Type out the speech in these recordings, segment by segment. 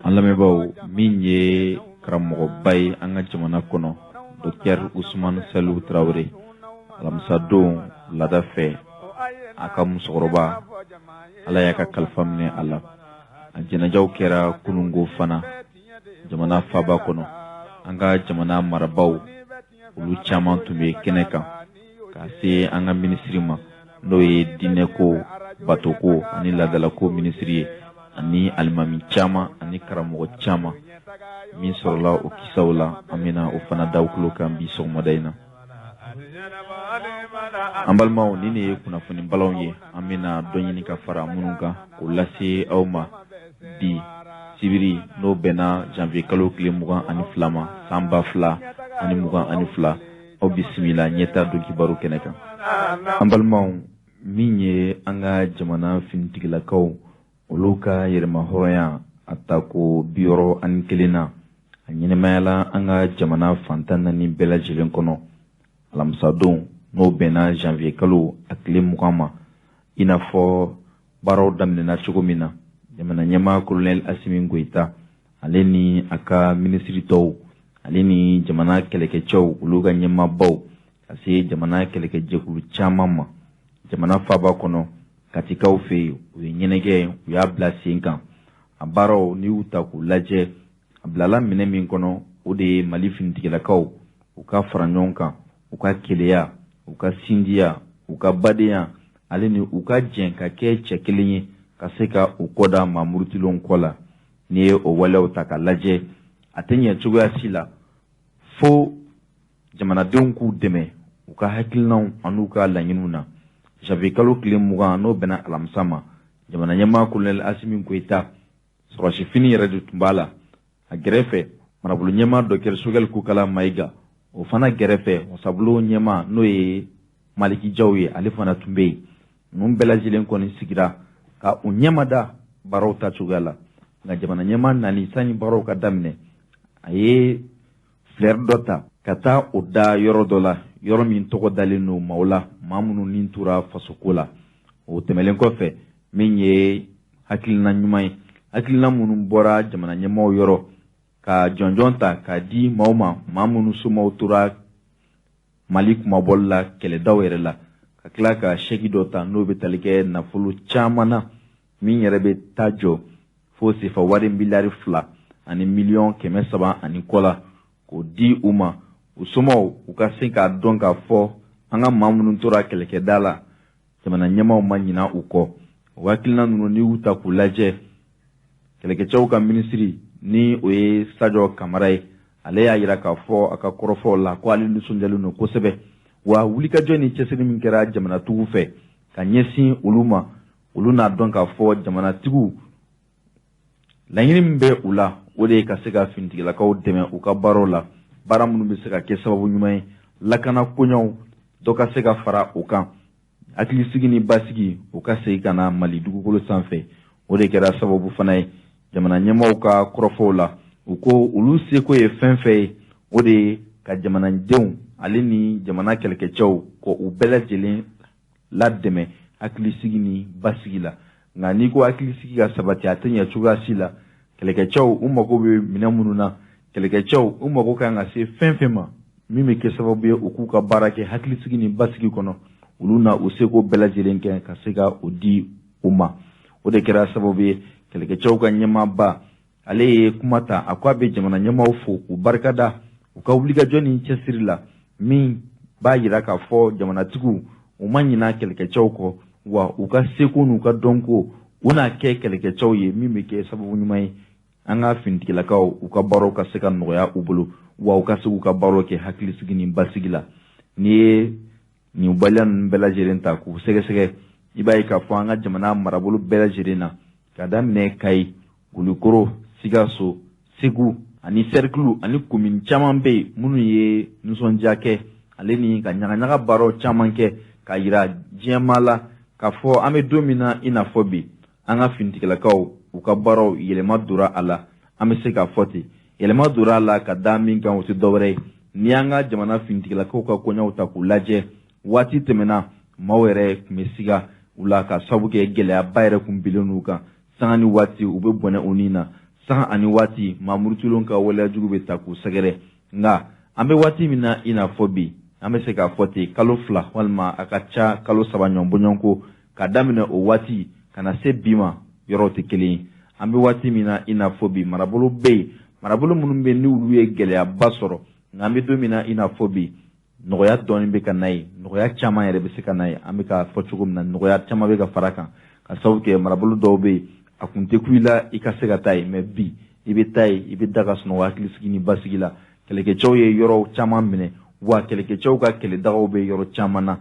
An lamɛnbaaw, min ye karamɔgɔba ye an ka jamana kɔnɔ, Docteur Usumani Saliu Tarawele, alamisadon wulada fɛ, a ka musokɔrɔba, Ala y'a ka kalifa minɛ a la. A jɛnɛjaw kɛra kunungo fana jamana faaba kɔnɔ. An ka jamana marabaaw, olu caman tun bɛ kɛnɛ kan, ka se an ka minisiri ma, n'o ye diinɛko, batoko ani laadalako minisiri ye, ani alimami caman ani karamɔgɔ caman. Min sɔrɔla o kisaw la, an bɛna o fana da tulo kan bi sɔgɔmada in na. An balimaw, nin de ye kunnafoni balanw ye, an bɛna dɔ ɲini ka fara minnu kan k'o lase aw ma bi sibiri, n'o bɛnna janvier kalo tile 22 ma, san 2022. Aw bisimila Ɲɛta don kibaru kɛnɛ kan. An balimaw, min ye an ka jamana finitigilakaw, olu ka yɛrɛmahɔrɔnya a tako 61 na, a ɲɛnɛmayala an ka jamana fan 14 bɛɛ lajɛlen kɔnɔ alamisadon, n'o bɛnna janvier kalo a tile 20 ma. I n'a fɔ baaraw daminɛna cogo min na, jamana ɲɛmaa Colonel Asimi Goyita, ale ni a ka minisiri tɔw, ale ni jamana kɛlɛkɛcɛw, olu ka ɲɛmaabaw, ka se jamana kɛlɛkɛjɛkulu caman ma jamana faaba kɔnɔ, Katikaw fɛ yen, u ye ɲɛnajɛ, u y'a bila sen kan. A baaraw, n'i y'u ta k'u lajɛ, a bilala minɛ min kɔnɔ, o de ye Mali finitigilakaw, u ka fara ɲɔgɔn kan, u ka keleya, u ka sinjiya, u ka badenya, ale ni u ka jɛn ka kɛ cɛ kelen ye, ka se ka u kɔda maa murutilenw kɔ la. N'i ye o waleyaw ta ka lajɛ, a tɛ ɲɛ cogoya si la fo jamanadenw k'u dɛmɛ u ka hakilinaw an'u ka laɲiniw na. Janvier kalo tile 20, n'o bɛnna alamisa ma, jamana ɲɛmaa Colonel Asimi Goyita, sɔrɔdasifini yɛrɛ de tun b'a la. A gɛrɛfɛ, marabolo ɲɛmaa Docteur Sogɛli Kokala Mayiga, o fana gɛrɛfɛ, wasabulon ɲɛmaa, n'o ye Maliki Jaw ye, ale fana tun bɛ yen. Ninnu bɛɛ lajɛlen kɔni sigira ka u ɲɛmada baaraw ta cogoya la. Nka jamana ɲɛmaa nani, sani baaraw ka daminɛ, a ye fleur dɔ ta ka taa o da yɔrɔ dɔ la, yɔrɔ min tɔgɔ dalen don maaw la, maa minnu ni tora fasoko la. O tɛmɛlen kɔfɛ, min ye hakilina ɲuman ye, hakilina minnu bɔra jamana ɲɛmaaw yɔrɔ, ka jɔnjɔn ta k'a di maaw ma, maa minnu somaw tora Mali kumabɔli la kɛlɛdaw yɛrɛ la, ka tila ka sɛki dɔ ta, n'o bɛ tali kɛ nafolo caman na, min yɛrɛ bɛ taa jɔ fo sefa wari miliyari 2 ani miliyɔn 300 ani kɔ la, k'o di u ma, u somaw u ka se k'a dɔn k'a fɔ an ka maa minnu tora kɛlɛkɛda la, jamana ɲɛmaaw ma ɲina u kɔ. O hakilina ninnu, n'i y'u ta k'u lajɛ, kɛlɛkɛcɛw ka minisiri, ni o ye Sajɔ Kamara ye, ale y'a yira k'a fɔ a ka kɔrɔfɔw la ko ale nisɔndiyalen don kosɛbɛ, wa wulikajɔ ni cɛsiri min kɛra jamanatigiw fɛ ka ɲɛsin olu ma, olu n'a dɔn k'a fɔ jamanatigiw laɲini min bɛ u la, o de ye ka se ka finitigilakaw dɛmɛ u ka baaraw la, baara minnu bɛ se ka kɛ sababu ɲuman ye lakana koɲaw dɔ ka se ka fara o kan, hakilisigi ni basigi o ka segin ka na Mali dugukolo sanfɛ. O de kɛra sababu fana ye, jamana ɲɛmaaw ka kɔrɔfɔw la, u ko olu seko ye fɛn fɛn ye, o de ye ka jamanadenw ale ni jamana kɛlɛkɛcɛw ko u bɛɛ lajɛlen ladɛmɛ hakilisigi ni basigi la. Nka n'i ko hakilisigi ka sabati, a tɛ ɲɛ cogoya si la. Kɛlɛkɛcɛw, u mago bɛ minɛn minnu na, kɛlɛkɛcɛw, u mago kan ka se fɛn fɛn ma min bɛ kɛ sababu ye u k'u ka baara kɛ hakilisigi ni basigi kɔnɔ, olu na u seko bɛɛ lajɛlen kɛ ka se ka o di u ma. O de kɛra sababu ye, kɛlɛkɛcɛw ka ɲɛmaaba, ale ye kuma ta, a ko a bɛ jamana ɲɛmaaw fo k'u barikada u ka wulikajɔ ni cɛsiri la, min b'a yira k'a fɔ jamanatigiw u ma ɲina kɛlɛkɛcɛw kɔ, wa u ka seko n'u ka dɔnko, u n'a kɛ kɛlɛkɛcɛw ye, min bɛ kɛ sababu ɲuman ye an ka finitigilakaw u ka baaraw ka se ka nɔgɔya u bolo, wa u ka se k'u ka baaraw kɛ hakilisigi ni basigi la. N'i ye nin waleya ninnu bɛɛ lajɛlen ta k'u sɛgɛsɛgɛ, i b'a ye k'a fɔ an ka jamana marabolo bɛɛ lajɛlen na, ka daminɛ Kayi, Kulukoro, Sikaso, Segu ani sɛrikiliw ani komini caman bɛ yen minnu ye nisɔndiya kɛ, ale ni ka ɲagaɲaga baaraw caman kɛ k'a yira diɲɛmaa la k'a fɔ an bɛ don min na i n'a fɔ bi, an ka finitigilakaw u ka baaraw, yɛlɛma donna a la. An bɛ se k'a fɔ ten, yɛlɛma donna a la ka da min kan, o tɛ dɔwɛrɛ ye, n'i y'an ka jamana finitigilakaw ka koɲaw ta k'u lajɛ, waati tɛmɛna, maaw yɛrɛ tun bɛ siga u la, ka sababu kɛ gɛlɛyaba yɛrɛ kun bilen n'u kan. Sanga ni waati, u bɛ bɔnɛ u ni na. Sanga ani waati, maa murutilenw ka waleya jugu bɛ ta k'u sɛgɛrɛ. Nka an bɛ waati min na i n'a fɔ bi, an bɛ se k'a fɔ ten kalo 2 walima a ka ca kalo 3 ɲɔgɔn bɔɲɔgɔnko ka daminɛ o waati ka na se bi ma, yɔrɔw tɛ kelen ye. An bɛ waati min na i n'a fɔ bi, marabolo bɛ yen, marabolo minnu bɛ yen ni olu ye gɛlɛyaba sɔrɔ. Nka an bɛ don min na i n'a fɔ bi, nɔgɔya dɔɔnin bɛ ka na yen, nɔgɔya caman yɛrɛ bɛ se ka na yen. An bɛ k'a fɔ cogo min na, nɔgɔya caman bɛ ka fara kan, ka sababu kɛ marabolo dɔw bɛ yen, a kun tɛ ku i la i ka se ka taa yen, mɛ bi i bɛ taa yen, i bɛ da ka sunɔgɔ hakilisigi ni basigi la. Kɛlɛkɛcɛw ye yɔrɔ caman minɛ, wa kɛlɛkɛcɛw ka kɛlɛdagaw bɛ yɔrɔ caman na.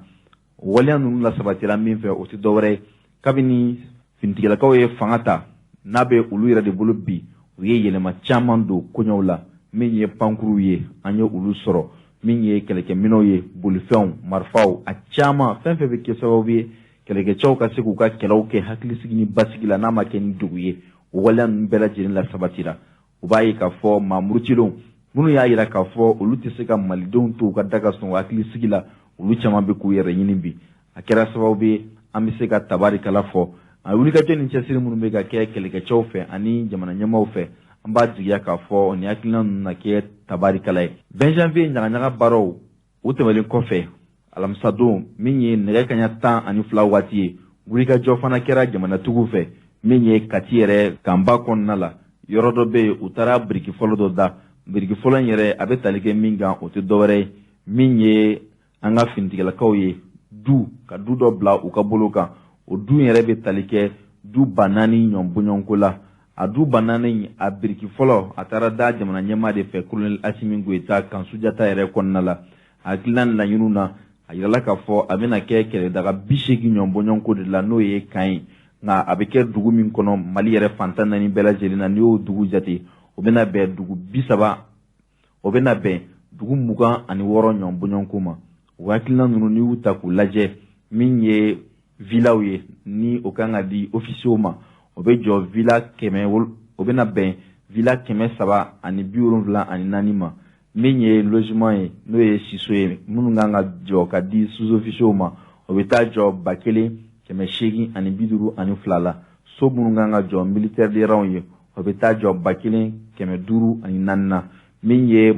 Waleya ninnu lasabatira min fɛ, o tɛ dɔwɛrɛ ye, kabini finitigilakaw ye fanga ta, n'a bɛ olu yɛrɛ de bolo bi, u ye yɛlɛma caman don koɲɛw la. Min ye pankuruw ye, an ye olu sɔrɔ. Min ye kɛlɛkɛminɛw ye, bolifɛnw, marifaw, a caman, fɛn fɛn bɛ kɛ sababu ye kɛlɛkɛcɛw ka se k'u ka kɛlɛw kɛ hakilisigi ni basigi la, n'a ma kɛ ni dugu ye, o waleya ninnu bɛɛ lajɛlen lasabatira. U b'a ye k'a fɔ maa murutilenw minnu y'a jira k'a fɔ olu tɛ se ka malidenw to u ka da ka sunɔgɔ hakilisigi la, olu caman bɛ k'u yɛrɛ ɲini bi. A kɛra sababu ye an bɛ se ka tabarikala fɔ. A wulikajɔ ni cɛsiri minnu bɛ ka kɛ kɛlɛkɛcɛw fɛ ani jamana ɲɛmaaw fɛ, an b'a jigiya k'a fɔ nin hakilina ninnu na kɛ tabarikala ye. 20 janvier ɲagaɲaga baaraw o tɛmɛnen kɔfɛ, alamisadon min ye nɛgɛ kaɲa 12 waati ye, wulikajɔ fana kɛra jamanatigiw fɛ min ye Kati yɛrɛ kanba kɔnɔna la. Yɔrɔ dɔ bɛ yen, u taara biriki fɔlɔ dɔ da. Biriki fɔlɔ in yɛrɛ a bɛ tali kɛ min kan, o tɛ dɔwɛrɛ ye min ye an ka finitigilakaw ye du ka du dɔ bila u ka bolo kan. O du yɛrɛ bɛ tali kɛ du 4000 ɲɔgɔn bɔɲɔgɔnko la. A du 4000, a biriki fɔlɔ a taara da jamana ɲɛmaa de fɛ, Colonel Assimi Goïta, kan Sujata yɛrɛ kɔnɔna la. A hakilina ni laɲiniw na, a yirala k'a fɔ a bɛna kɛ kɛlɛdaga 80 ɲɔgɔn bɔɲɔgɔnko de la, n'o ye kan ye. Nka a bɛ kɛ dugu min kɔnɔ, Mali yɛrɛ fantan naani bɛɛ lajɛlen na, n'i y'o dugu jate, o bɛna bɛn dugu 30, o bɛna bɛn dugu 26 ɲɔgɔn bɔɲɔgɔnko ma. O hakilina ninnu, n'i y'u ta k'u lajɛ, min ye villaw ye ni o kan ka di officiers ma, o bɛ jɔ villa kɛmɛ, o bɛna bɛn villa 374 ma. Min ye logement ye, n'o ye siso ye, minnu kan ka jɔ ka di sous-officiers ma, o bɛ taa jɔ 1852 la. So minnu kan ka jɔ militaire de rang ye, o bɛ taa jɔ 1504 na. Min ye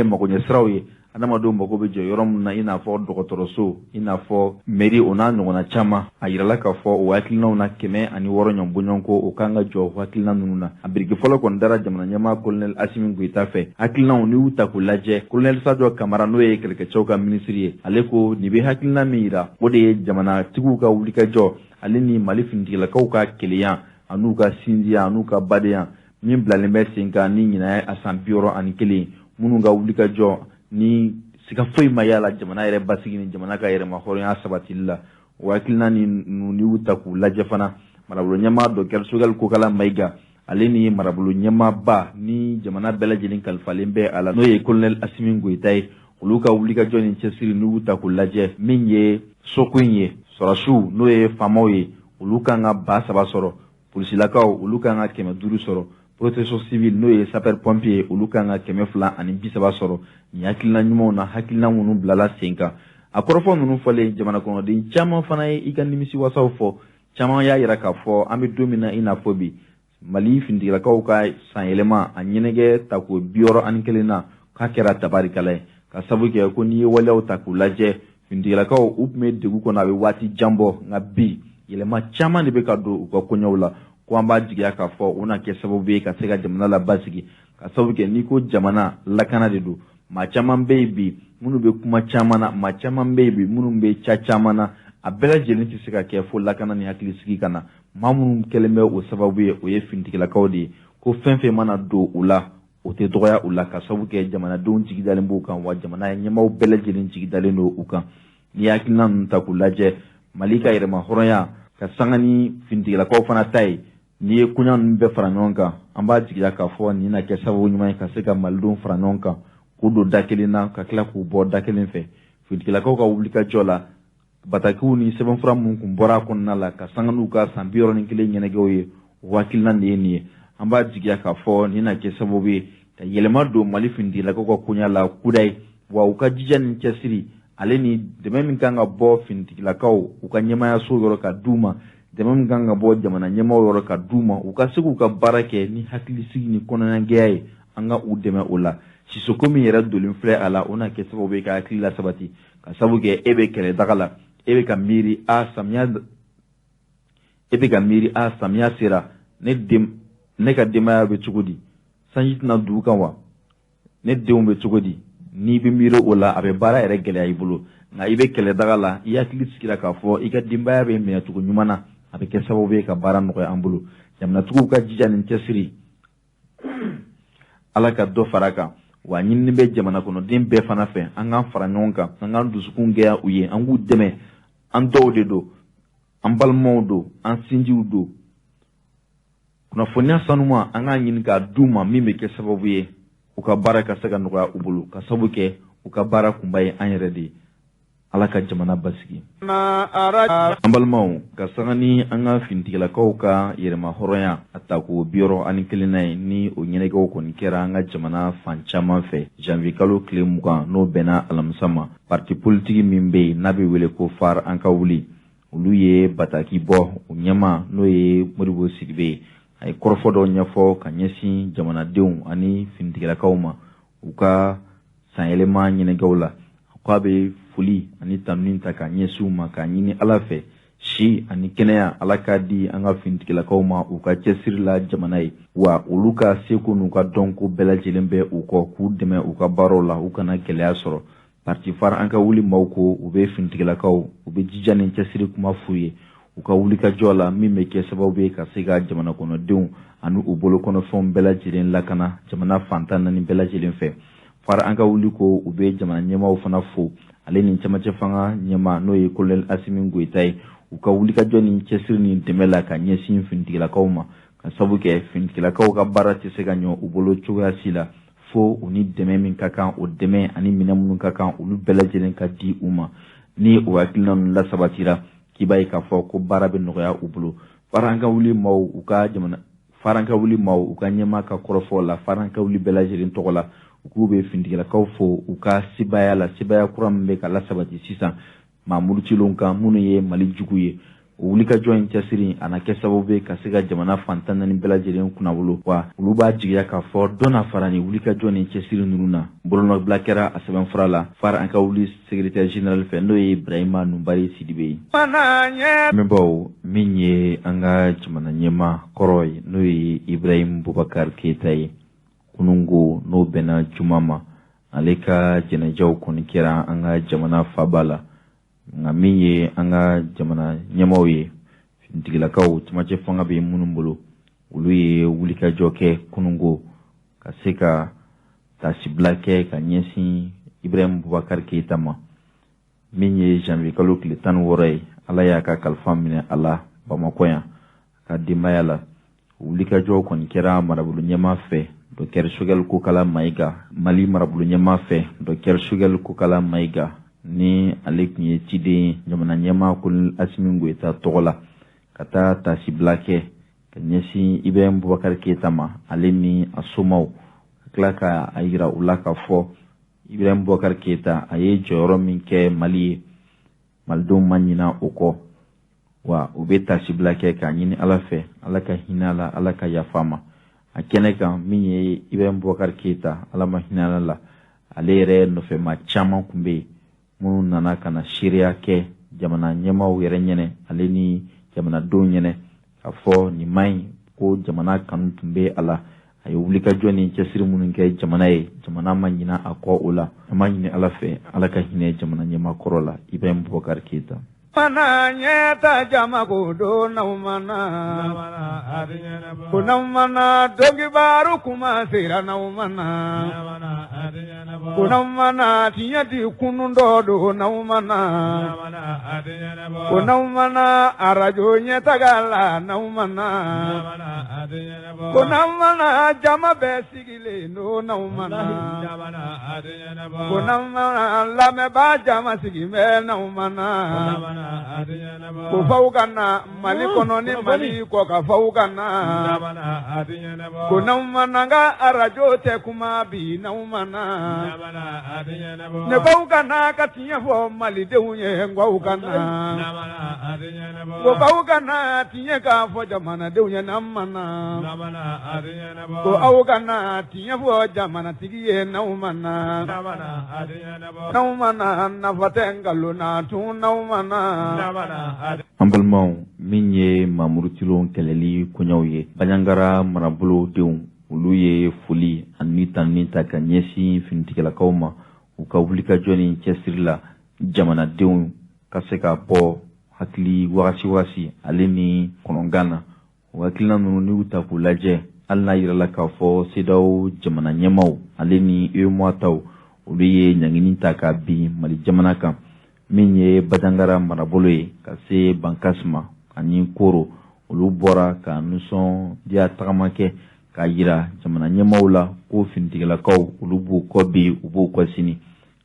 magoɲɛsiraw ye, adamadenw mago bɛ jɔ yɔrɔ min na, i n'a fɔ dɔgɔtɔrɔso, i n'a fɔ mairie, o n'a ɲɔgɔnna caman, a yirala k'a fɔ o hakilinaw na 106 ɲɔgɔn bɔɲɔgɔnko, o kan ka jɔ o hakilina ninnu na. A biriki fɔlɔ kɔni dara jamana ɲɛmaa Colonel Assimi Goïta fɛ. Hakilinaw, n'i y'u ta k'u lajɛ, Colonel Sadio Kamara, n'o ye kɛlɛkɛcɛw ka minisiri ye, ale ko nin bɛ hakilina min yira, o de ye jamanatigiw ka wulikajɔ ale ni Mali finitigilakaw ka kelenya an'u ka sinjiya an'u ka badenya min bilalen bɛ sen kan ni ɲinan ye a san 61, minnu ka wulikajɔ ni siga foyi ma y'a la jamana yɛrɛ basigi ni jamana ka yɛrɛma hɔrɔnya sabatili la. O hakilina ni ninnu, n'i y'u ta k'u lajɛ fana, marabolo ɲɛmaa Docteur Choguel Kokala Maïga, ale ni marabolo ɲɛmaaba ni jamana bɛɛ lajɛlen kalifalen bɛ a la, n'o ye Colonel Assimi Goïta ye, olu ka wulikajɔ ni cɛsiri, n'u y'u ta k'u lajɛ, min ye soko in ye, sɔrɔsiw n'o ye faamaw ye, olu kan ka 3000 sɔrɔ, polisilakaw olu kan ka 500 sɔrɔ, protection civile n'o ye sapeur pompier, olu kan ka 230 sɔrɔ. Nin hakilina ɲumanw na, hakilina minnu bilala sen kan, a kɔrɔfɔ ninnu fɔlen, jamana kɔnɔden caman fana ye i ka nimisiwasaw fɔ. Caman y'a yira k'a fɔ an bɛ don min na i n'a fɔ bi, Mali finitigilakaw ka sanyɛlɛma a ɲɛnajɛ tako 61 na, k'a kɛra tabarikala ye, ka sabu kɛ ko n'i ye waleyaw ta k'u lajɛ, finitigilakaw u tun bɛ degun kɔnɔ a bɛ waati jan bɔ, nka bi yɛlɛma caman de bɛ ka don u ka koɲɛw la. Ko an b'a jigiya k'a fɔ o na kɛ sababu ye ka se ka jamana labasigi, ka sababu kɛ n'i ko jamana lakana de don. Maa caman bɛ yen bi minnu bɛ kuma caman na, maa caman bɛ yen bi minnu bɛ ca caman na, a bɛɛ lajɛlen tɛ se ka kɛ fo lakana ni hakilisigi ka na. Maa minnu kɛlen bɛ o sababu ye, o ye finitigilakaw de ye. Ko fɛn fɛn mana don u la, o tɛ dɔgɔya u la, ka sababu kɛ jamanadenw jigi dalen b'u kan, wa jamana ɲɛmaaw bɛɛ lajɛlen jigi dalen don u kan. N'i ye hakilina ninnu ta k'u lajɛ, Mali ka yɛrɛma hɔrɔnya ka sanga ni finitigilakaw fana ta ye, n'i ye koɲa ninnu bɛɛ fara ɲɔgɔn kan, an b'a jigiya k'a fɔ nin na kɛ sababu ɲuman ye ka se ka malidenw fara ɲɔgɔn kan, k'u don da kelen na, ka tila k'u bɔ da kelen fɛ. Finitigilakaw ka wulikajɔ la, batakiw ni sɛbɛnfura minnu kun bɔra a kɔnɔna la ka sanga n'u ka san 61 ɲɛnajɛw ye, o hakilina de ye nin ye. An b'a jigiya k'a fɔ nin na kɛ sababu ye ka yɛlɛma don Mali finitigilakaw ka koɲa la kudayi, wa u ka jija ni cɛsiri ale ni dɛmɛ min kan ka bɔ finitigilakaw u ka ɲɛmaayaso yɔrɔ ka d'u ma. Dɛmɛ min kan ka bɔ jamana ɲɛmaaw yɔrɔ ka d'u ma, u ka se k'u ka baara kɛ ni hakilisigi ni kɔnɔnajɛya ye, an ka u dɛmɛ o la. Sisoko min yɛrɛ donnen filɛ a la, o na kɛ sababu ye ka hakili lasabati, ka sabu kɛ e bɛ kɛlɛdaga la, e bɛ ka miiri a samiya, e bɛ ka miiri a samiya sera, ne den, ne ka denbaya bɛ cogo di, sanji tɛna dugu kan wa, ne denw bɛ cogo di? N'i bɛ miiri o la, a bɛ baara yɛrɛ gɛlɛya i bolo. Nka i bɛ kɛlɛdaga la, i hakili sigira k'a fɔ i ka denbaya bɛ minɛ cogo ɲuman na, a bɛ kɛ sababu ye ka baara nɔgɔya an bolo. Jamanatigiw ka jija ni cɛsiri, Ala ka dɔ fara kan. Wa ɲinini bɛ jamana kɔnɔden bɛɛ fana fɛ, an k'an fara ɲɔgɔn kan, an k'an dusukun gɛya u ye, an k'u dɛmɛ. An dɔw de don, an balimaw don, an sinjiw don. Kunnafoniya sanuma, an k'a ɲini k'a d'u ma, min bɛ kɛ sababu ye u ka baara ka se ka nɔgɔya u bolo, ka sababu kɛ u ka baara kunba ye an yɛrɛ de ye. Ala ka jamana basigi. An balimaw, ka sanga ni an ka finitigilakaw ka yɛrɛmahɔrɔnya a tako 61nan ye, ni o ɲɛnajɛw kɔni kɛra an ka jamana fan caman fɛ janvier kalo tile 20, n'o bɛnna alamisa ma, parti politiki min bɛ yen n'a bɛ wele ko FARE an ka wuli, olu ye bataki bɔ. U ɲɛmaa, n'o ye Modibo Sidibe ye, a ye kɔrɔfɔ dɔ ɲɛfɔ ka ɲɛsin jamanadenw ani finitigilakaw ma u ka sanyɛlɛma ɲɛnajɛw la. A ko a bɛ foli ani tanuni ta ka ɲɛsin u ma, k'a ɲini Ala fɛ si ani kɛnɛya Ala k'a di an ka finitigilakaw ma u ka cɛsiri la jamana ye, wa olu ka seko n'u ka dɔnko bɛɛ lajɛlen bɛ u kɔ k'u dɛmɛ u ka baaraw la, u kana gɛlɛya sɔrɔ. Parti FARE an ka wuli maaw ko u bɛ finitigilakaw, u bɛ jija ni cɛsiri kuma f'u ye u ka wulikajɔ la, min bɛ kɛ sababu ye ka se ka jamana kɔnɔdenw ani u bolokɔnɔfɛnw bɛɛ lajɛlen lakana jamana fan 14 bɛɛ lajɛlen fɛ. FARE an ka wuli ko u bɛ jamana ɲɛmaaw fana fo, ale ni cɛmancɛ fanga ɲɛmaa, n'o ye kolonɛli Asimi Goyita ye, u ka wulikajɔ ni cɛsiri ni dɛmɛ la ka ɲɛsin finitigilakaw ma, ka sabu kɛ finitigilakaw ka baara tɛ se ka ɲɔ u bolo cogoya si la fo u ni dɛmɛ min ka kan, o dɛmɛ ani minɛn minnu ka kan, olu bɛɛ lajɛlen ka di u ma. Ni o hakilina ninnu lasabatira, k'i b'a ye k'a fɔ ko baara bɛ nɔgɔya u bolo. FARE an ka wuli maaw u ka jamana, FARE an ka wuli maaw u ka ɲɛmaa ka kɔrɔfɔ la, FARE an ka wuli bɛɛ lajɛlen tɔgɔ la, u k'u bɛ finitigilakaw fo u ka sebaaya la, sebaaya kura min bɛ ka lasabati sisan maa murutilenw kan minnu ye Mali jugu ye. O wulikajɔ in cɛsiri a na kɛ sababu ye ka se ka jamana fan 14 bɛɛ lajɛlen kunnawolo, wa olu b'a jigiya k'a fɔ dɔ na fara ni wulikajɔ ni cɛsiri ninnu na. Bolonɔbila kɛra a sɛbɛnfura la FARE an ka wuli secrétaire général fɛ, n'o ye Ibrahima Nubari Sidibe ye. Lamɛnbaaw, min ye an ka jamana ɲɛmaa kɔrɔ ye, n'o ye Ibrahim Boubacar Keita ye, kununko n'o bɛnna juma ma, ale ka jɛnɛjaw kɔni kɛra an ka jamana faba la. Nka min ye an ka jamana ɲɛmaaw ye, finitigilakaw cɛmancɛ fanga bɛ minnu bolo, olu ye wulikajɔ kɛ kununko ka se ka taasibila kɛ ka ɲɛsin Ibrahim Boubacar Keita ma. Min ye janvier kalo tile 16 ye, Ala y'a ka kalifa minɛ a la Bamakɔ yan, a ka denbaya la. Wulikajɔ kɔni kɛra marabolo ɲɛmaa fɛ, Docteur Choguel Kokala Mayiga, Mali marabolo ɲɛmaa fɛ, Docteur Choguel Kokala Mayiga, ni ale tun ye ciden ye jamana ɲɛmaa Colonel Asimi Goyita tɔgɔ la, ka taa taasibila kɛ ka ɲɛsin Ibrahim Boubacar Keita ma, ale ni a somaw, ka tila ka a yira u la k'a fɔ Ibrahim Boubacar Keita a ye jɔyɔrɔ min kɛ Mali ye, malidenw ma ɲina o kɔ. Wa u bɛ taasibila kɛ k'a ɲini Ala fɛ, Ala ka hinɛ a la, Ala ka yafa a ma. A kɛnɛ kan, min ye Ibrahim Boubacar Keita, Ala ma hinɛ a la, ale yɛrɛ nɔfɛma caman tun bɛ yen minnu nana ka na seereya kɛ jamana ɲɛmaaw yɛrɛ ɲɛnɛ, ale ni jamanadenw ɲɛnɛ, k'a fɔ nin man ɲi, ko jamana kanu tun bɛ a la, a ye wulikajɔ ni cɛsiri minnu kɛ jamana ye, jamana ma ɲina a kɔ o la. An b'a ɲini Ala fɛ, Ala ka hinɛ jamana ɲɛmaa kɔrɔ la, Ibrahim Boubacar Keita. Mana ɲɛta jama ko don n'aw mana, ko n'aw mana donkibaru kuma sera n'aw mana, ko n'aw mana tiɲɛ di kunun dɔ don n'aw mana, ko n'aw mana arajo ɲɛtaga la n'aw mana, ko n'aw mana jama bɛɛ sigilen don n'aw mana, ko n'aw mana lamɛnbaa jama sigilen bɛ n'aw mana, ko faw ka na Mali kɔnɔ ni Mali kɔ ka faw ka na, ko n'aw mana n ka arajo tɛ kuma bi n'aw mana. Ne baw ka na ka tiɲɛ fɔ malidenw ye, n ka na. Ko baw ka na tiɲɛ k'a fɔ jamanadenw ye, n'an ma na. Ko aw ka na tiɲɛ fɔ jamanatigi ye, n'aw ma na. N'aw ma na, nafa tɛ nkalon na tun, n'aw ma na. An balimaw, min ye Mamurutilon kɛlɛli koɲɛw ye, Banjagara marabolodenw olu ye foli ani tanuni ta ka ɲɛsin finitigilakaw ma u ka wulikajɔ ni cɛsiri la jamanadenw ka se ka bɔ hakili wagasi wagasi ale ni kɔnɔngan na. O hakilina ninnu, n'i y'u ta k'u lajɛ, hali n'a yirala k'a fɔ CEDEAO jamana ɲɛmaaw ale ni UEMOA taw, olu ye ɲangini ta ka bin Mali jamana kan, min ye Banjagara marabolo ye ka se Bankas ma ani Koro, olu bɔra ka nisɔndiya tagama kɛ k'a yira jamana ɲɛmaaw la ko finitigilakaw olu b'u kɔ bi, u b'u kɔ sini,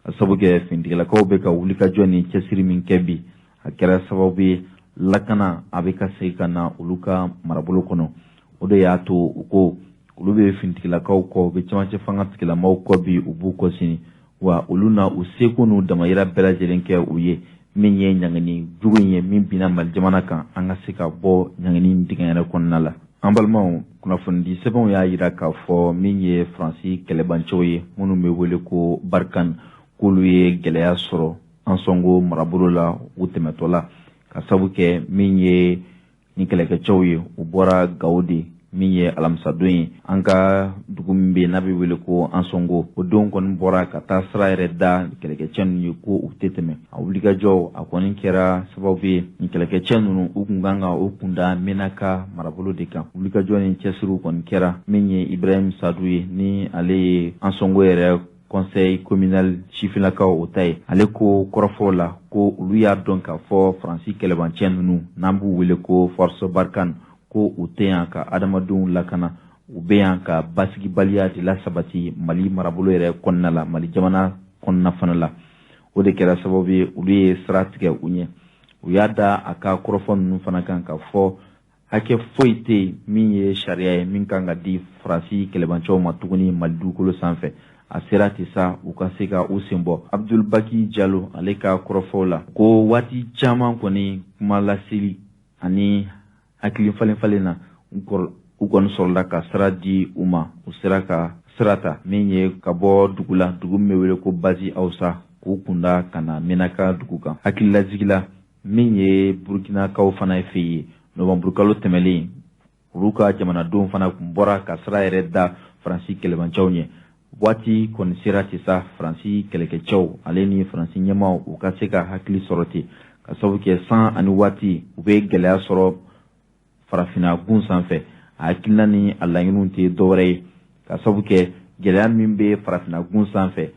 ka sabu kɛ finitigilakaw bɛ ka wulikajɔ ni cɛsiri min kɛ bi, a kɛra sababu ye lakana a bɛ ka segin ka na olu ka marabolo kɔnɔ. O de y'a to u ko olu bɛ finitigilakaw kɔ, u bɛ cɛmancɛ fanga tigilamaw kɔ bi, u b'u kɔ sini, wa olu na u seko n'u damayira bɛɛ lajɛlen kɛ u ye min ye ɲangini jugu in ye min binna Mali jamana kan, an ka se ka bɔ ɲangini dingɛ yɛrɛ kɔnɔna la. An balimaw, kunnafonidi sɛbɛnw y'a yira k'a fɔ min ye Faransi kɛlɛbancɛw ye minnu bɛ wele ko Barkhane, k'olu ye gɛlɛya sɔrɔ Ansongo marabolo la u tɛmɛtɔ la, ka sabu kɛ min ye ni kɛlɛkɛcɛw ye, u bɔra Gawo de, min ye alamisadon ye, an ka dugu min bɛ yen n'a bɛ wele ko Ansongo, o denw kɔni bɔra ka taa sira yɛrɛ da kɛlɛkɛcɛ ninnu ye ko u tɛ tɛmɛ. A wulikajɔw a kɔni kɛra sababu ye nin kɛlɛkɛcɛ ninnu u kun kan ka u kunda Menaka marabolo de kan. Wulikajɔ ni cɛsiriw kɔni kɛra, min ye Ibrahim Sadu ye, ni ale ye Ansongo yɛrɛ conseil communal sifinnakaw o ta ye, ale ko kɔrɔfɔw la ko olu y'a dɔn k'a fɔ Faransi kɛlɛbancɛ ninnu n'an b'u wele ko Force Barkhane, ko u tɛ yan ka adamadenw lakana, u bɛ yan ka basigibaliya de lasabati Mali marabolo yɛrɛ kɔnɔna la, Mali jamana kɔnɔna fana la. O de kɛra sababu ye olu ye sira tigɛ u ɲɛ. U y'a da a ka kɔrɔfɔ ninnu fana kan k'a fɔ hakɛ foyi tɛ yen min ye sariya ye min kan ka di Faransi kɛlɛbancɛw ma tuguni Mali dugukolo sanfɛ. A sera ten sa u ka se ka u sen bɔ. Abdulbaki Jalo, ale ka kɔrɔfɔw la, ko waati caman kɔni kuma laseli ani hakili falen falen na, u kɔni sɔrɔla ka sira di u ma, u sera ka sira ta min ye ka bɔ dugu la, dugu min bɛ wele ko Bazi Awusa, k'u kunda ka na Menaka dugu kan. Hakililajigila, min ye Burukinakaw fana fɛ yen, nɔwanburukalo tɛmɛlen, olu ka jamanadenw fana kun bɔra ka sira yɛrɛ da Faransi kɛlɛbancɛw ɲɛ. Waati kɔni sera ten sa Faransi kɛlɛkɛcɛw ale ni Faransi ɲɛmaaw u ka se ka hakili sɔrɔ ten, ka sababu kɛ san ani waati u bɛ gɛlɛya sɔrɔ farafinna gun sanfɛ. A hakilina ni a laɲiniw tɛ dɔwɛrɛ ye, ka sababu kɛ gɛlɛya min bɛ farafinna gun sanfɛ,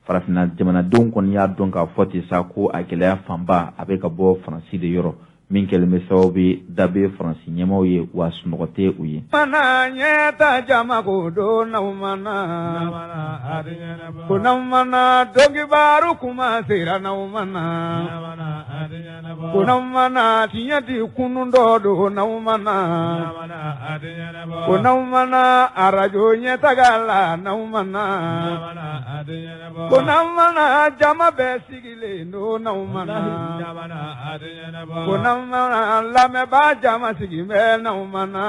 farafinna jamanadenw kɔni y'a dɔn k'a fɔ ten sa ko a gɛlɛya fanba a bɛ ka bɔ Faransi de yɔrɔ, min kɛlen bɛ sababu ye da bɛ Faransi ɲɛmaaw ye, wa sunɔgɔ tɛ u ye. Mana ɲɛta jama ko don n'aw mana, ko n'aw mana dɔnkibaru kuma sera n'aw mana, ko n'aw mana tiɲɛ di kunun dɔ don n'aw mana, ko n'aw mana arajo ɲɛtaga la n'aw mana, ko n'aw mana jama bɛɛ sigilen don n'aw mana, ko n'aw mana lamɛnbaa jama sigi bɛ n'aw mana,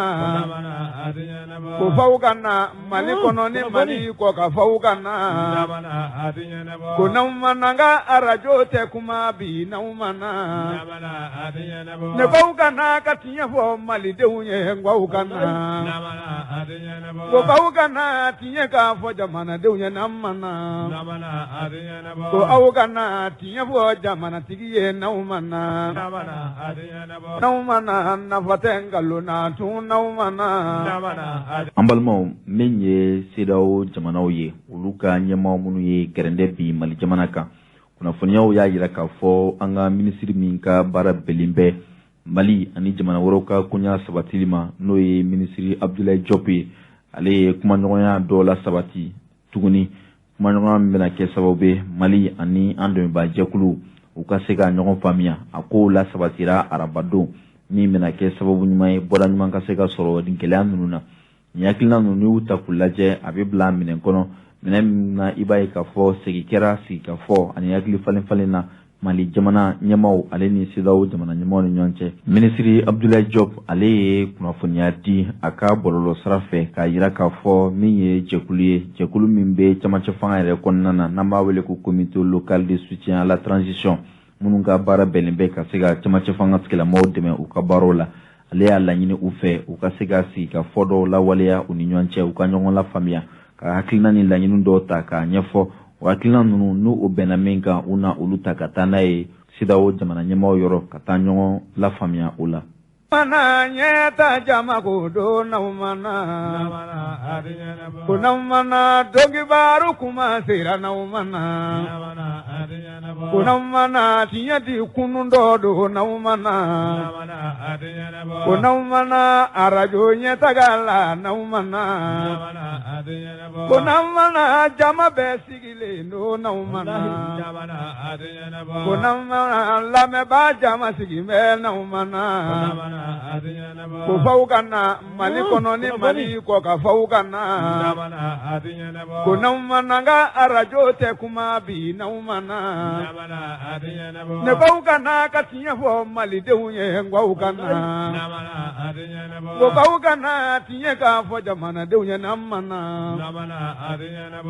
ko faw ka na Mali kɔnɔ ni Mali kɔ ka faw ka na, ko n'aw mana n ka arajo tɛ kuma bi n'aw mana, ne baw ka na ka tiɲɛ fɔ malidenw ye, n baw ka na, ko baw ka na tiɲɛ k'a fɔ jamanadenw ye n'an mana, ko aw ka na tiɲɛ fɔ jamanatigi ye n'aw mana, n'aw mana nafa tɛ nkalon na tun n'aw mana. An balimaw, min ye CEDEAO jamanaw ye, olu ka ɲɛmaaw minnu ye gɛrɛndɛ bi Mali jamana kan, kunnafoniyaw y'a yira k'a fɔ an ka minisiri min ka baara bɛnnen bɛ Mali ani jamana wɛrɛw ka koɲa sabatili ma, n'o ye minisiri Abdoulaye Diop ye, ale ye kumaɲɔgɔnya dɔ la sabati tuguni, kumaɲɔgɔnya min bɛna kɛ sababu ye Mali ani an dɛmɛbaajɛkulu u ka se ka ɲɔgɔn faamuya. A kow la sabatira arabadon, min bɛna kɛ sababu ɲuman ye bɔda ɲuman ka se ka sɔrɔ nin gɛlɛya ninnu na. Nin hakilina ninnu, n'i y'u ta k'u lajɛ, a bɛ bila minɛn kɔnɔ. Minɛn min na, i b'a ye k'a fɔ segin kɛra sigikafɔ ani hakili falen falen na Mali jamana ɲɛmaw ale ni CEDEAO jamana ɲɛmaw ni ɲɔgɔn cɛ. Minisiri Abdoulaye Diop, ale ye kunnafoniya di a ka bɔlɔlɔ sira fɛ k'a jira k'a fɔ min ye jɛkulu ye, jɛkulu min bɛ camancɛ fanga yɛrɛ kɔnɔna na, n'an b'a wele ko Comité local de soutien à la transition, minnu ka baara bɛnnen bɛ ka se ka camancɛ fanga tigilamɔgɔw dɛmɛ u ka baaraw la. Ale y'a laɲini u fɛ u ka se ka sigi ka fɔ dɔw lawaleya u ni ɲɔgɔn cɛ, u ka ɲɔgɔn lafaamuya, ka hakilina ni laɲini dɔw ta k'a ɲɛfɔ. O hakilina ninnu, n'u o bɛnna min kan, u na olu ta ka taa n'a ye CEDEAO jamana ɲɛmaaw yɔrɔ, ka taa ɲɔgɔn lafaamuya o la. Mana ɲɛta jama ko don n'aw mana ko n'aw mana donkibaru kuma sera n'aw mana ko n'aw mana tiɲɛ di kunun dɔ don n'aw mana ko n'aw mana arajo ɲɛtaga la n'aw mana ko n'aw mana jama bɛɛ sigilen don n'aw mana ko n'aw mana lamɛnbaa jama sigi bɛ n'aw mana ko faw ka na Mali kɔnɔ ni Mali kɔ ka faw ka na ko n'aw mana ka arajo tɛ kuma bi n'aw mana ne baw ka na ka tiɲɛ fɔ Malidenw ye, n ka na ko baw ka na tiɲɛ k'a fɔ jamanadenw ye n'an mana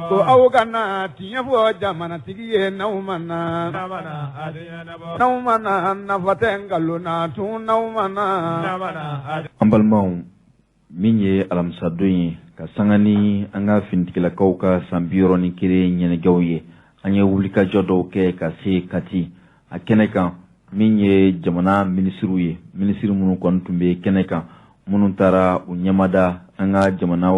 ko aw ka na tiɲɛ fɔ jamanatigi ye n'aw mana n'aw mana nafa tɛ nkalon na tun n'aw mana. An balimaw, min ye alamisadon ye ka sanga ni an ka finitigilakaw ka san 61 ɲɛnajɛw ye, an ye wulikajɔ dɔw kɛ ka se Kati a kɛnɛ kan. Min ye jamana minisiriw ye, minisiri minnu kɔni tun bɛ kɛnɛ kan, minnu taara u ɲɛmada an ka jamana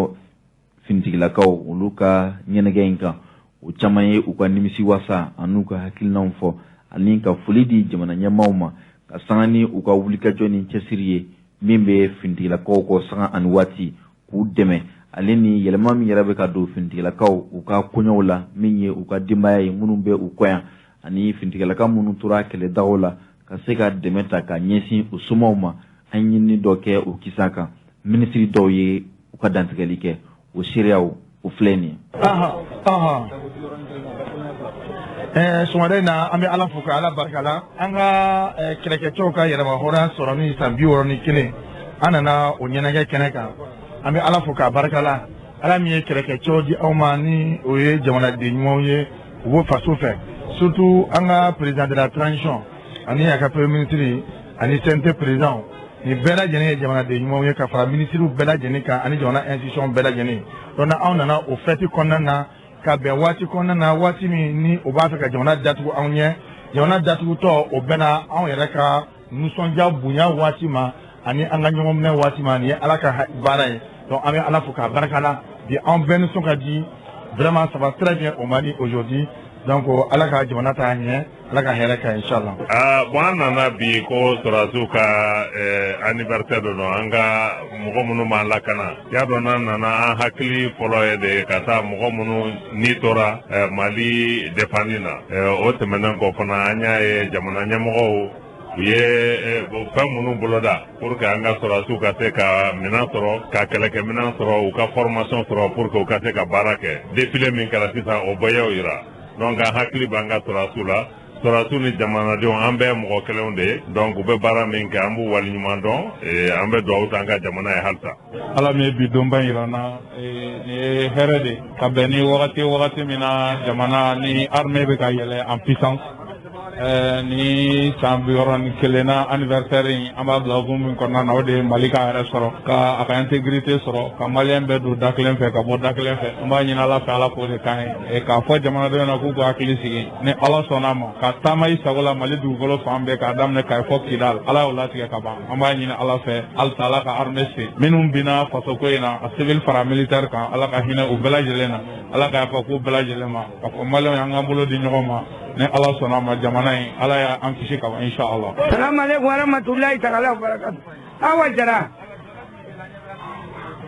finitigilakaw olu ka ɲɛnajɛ in kan, o caman ye u ka nimisi wasa an'u ka hakilinaw fɔ ani ka foli di jamana ɲɛmaaw ma ka sanga ni u ka wulikajɔ ni cɛsiri ye min bɛ finitigilakaw kɔ sanga ani waati k'u dɛmɛ, ale ni yɛlɛma min yɛrɛ bɛ ka don finitigilakaw u ka koɲɛw la, min ye u ka denbaya ye minnu bɛ u kɔ yan, ani finitigilaka minnu tora kɛlɛdagaw la, ka se ka dɛmɛ ta ka ɲɛsin u somaw ma. An ɲinini dɔ kɛ o kisa kan, minisiri dɔw ye u ka dantigɛli kɛ. O seereyaw o filɛ nin ye. Sɔgɔmada in na, an bɛ Ala fo ka Ala barika la. An ka kɛlɛkɛcɛw ka yɛrɛma hɔrɔnya sɔrɔ ni san 61, an nana o ɲɛnajɛ kɛnɛ kan. An bɛ Ala fo k'a barika la, Ala min ye kɛlɛkɛcɛw di aw ma, ni o ye jamanaden ɲumanw ye, u b'o faso fɛ, surtout an ka président de la transition ani a ka premier ministre ani CNT président. Nin bɛɛ lajɛlen ye jamanaden ɲumanw ye, ka fara ministres bɛɛ lajɛlen kan ani jamana institution bɛɛ lajɛlen. Donc anw nana o fête kɔnɔna na ka bɛn waati kɔnɔna na, waati min ni o b'a fɛ ka jamana datugu anw ɲɛ. Jamana datugutɔ, o bɛnna anw yɛrɛ ka nisɔndiya bonya waati ma ani an ka ɲɔgɔn minɛ waati ma. Nin ye Ala ka baara ye. Donc an bɛ Ala fo k'a barika la. Bi anw bɛɛ nisɔn ka di. Vraiment, ça va très bien au Mali aujourd'hui. Donc Ala ka jamana taa ɲɛ, Ala ka hɛrɛ kɛ, inchallah. Ah bon, an nana bi ko sɔrɔdasiw ka anniversaire de don, an ka mɔgɔ minnu b'an lakana. Y'a dɔn, n'an nana, an hakili fɔlɔ ye de ka taa mɔgɔ minnu ni tora Mali défendre na. O tɛmɛnen kɔ fana, an y'a ye jamana ɲɛmɔgɔw u ye fɛn minnu boloda pour que an ka sɔrɔdasiw ka se ka minɛn sɔrɔ, ka kɛlɛkɛminɛn sɔrɔ, u ka formation sɔrɔ pour que u ka se ka baara kɛ. Défilé min kɛra sisan, o bɛɛ y'o yira. Donc an hakili b'an ka sɔrɔdasiw la. Sɔrɔdasiw ni jamanadenw, an bɛɛ ye mɔgɔ kelenw de ye. Donc u bɛ baara min kɛ, an b'u waleɲuman dɔn, an bɛ dugawu k'an ka jamana ye halisa. Ala min ye bi donba yira n na, nin ye hɛrɛ de ka bɛn ni wagati wagati min na jamana ni armée bɛ ka yɛlɛ en puissance. Ni san 61 na anniversaire in, an b'a bila hukumu min kɔnɔna na, o de ye Mali k'a yɛrɛ sɔrɔ, ka a ka intégrité sɔrɔ, ka Malien bɛɛ don da kelen fɛ ka bɔ da kelen fɛ. An b'a ɲini Ala fɛ, Ala k'o de k'an ye, k'a fɔ jamanadenw na k'u k'u hakili sigi, ni Ala sɔnna a ma, ka taama i sago la Mali dugukolo fan bɛɛ, k'a daminɛ Kayi fɔ Kidal. Ala y'o latigɛ ka ban. An b'a ɲini Ala fɛ halisa, Ala ka armée se minnu binna fasoko in na, a civil fara militaire kan, Ala ka hinɛ u bɛɛ lajɛlen na, Ala ka yafa k'u bɛɛ lajɛlen ma. Ka fɔ Maliyɛnw ye, an k'an bolo di ɲɔgɔn ma, ni Ala sɔnna a ma, jamana in, Ala y'an kisi ka ban, inshallah. Salamu alaikum warahmatullahi ta'ala wabarakatuh. Awa Jara,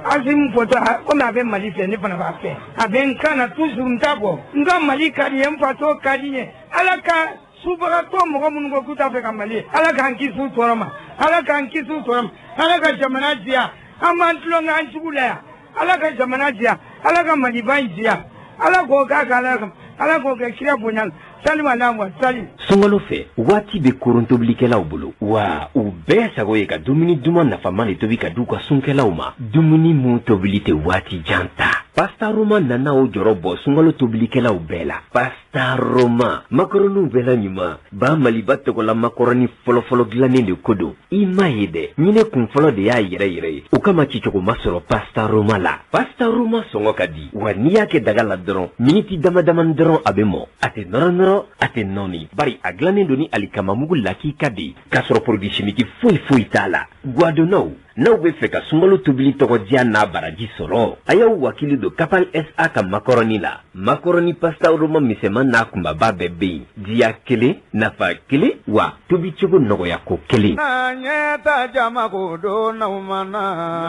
Assimi photo, komi a bɛ Mali fɛ, ne fana b'a fɛ. A bɛ n kan na toujours, n t'a bɔ. N ka Mali ka di ye, n faso ka di n ye. Ala ka subagatɔ mɔgɔ minnu ko k'u t'a fɛ ka Mali ye, Ala k'an kisi u tɔɔrɔ ma, Ala k'an kisi u tɔɔrɔ ma, Ala ka jamana diya. An b'an tulonkɛ an jugu la yan. Ala ka jamana diya, Ala ka Maliba in diya. Ala k'o k'a kan Ala k'o kɛ kira bonya salima n'a ma sali. Sunkalo fɛ waati bɛ koron tobilikɛlaw bolo wa u bɛɛ sago ye ka dumuni duman nafama de tobi ka di u ka sunkɛlaw ma, dumuni mun tobili tɛ waati jan ta. Pasta Roma nana o jɔrɔ bɔ sunkalo tobilikɛlaw bɛɛ la. Pasta Roma macaroniw bɛɛ la ɲuman, ba Maliba tɔgɔla macaroni fɔlɔfɔlɔ dilannen de ko don. I m'a ye dɛ, ɲinɛ kun fɔlɔ de y'a yɛrɛ yɛrɛ ye, o kama cicogo ma sɔrɔ Pasta Roma la. Pasta Roma sɔngɔ ka di wa n'i y'a kɛ daga la dɔrɔn miniti dama damani dɔrɔn a bɛ mɔ, a tɛ nɔrɔ nɔrɔ, a tɛ nɔɔni, bari a dilannen don ni alikamamugu lakika de ye, k'a sɔrɔ produit chimique foyi foyi t'a la. Guwadonnaw, n'aw bɛ fɛ ka sunkalo tobili tɔgɔ diya n'a baraji sɔrɔ, a y'aw wakili don Kapal SA ka makɔrɔni la. Makɔrɔni pasta Roma misɛnman n'a kunbaba bɛɛ bɛ yen, diya kelen, nafa kelen, wa tobicogo nɔgɔya ko kelen. N'an ɲɛ ta jama ko don n'aw ma na,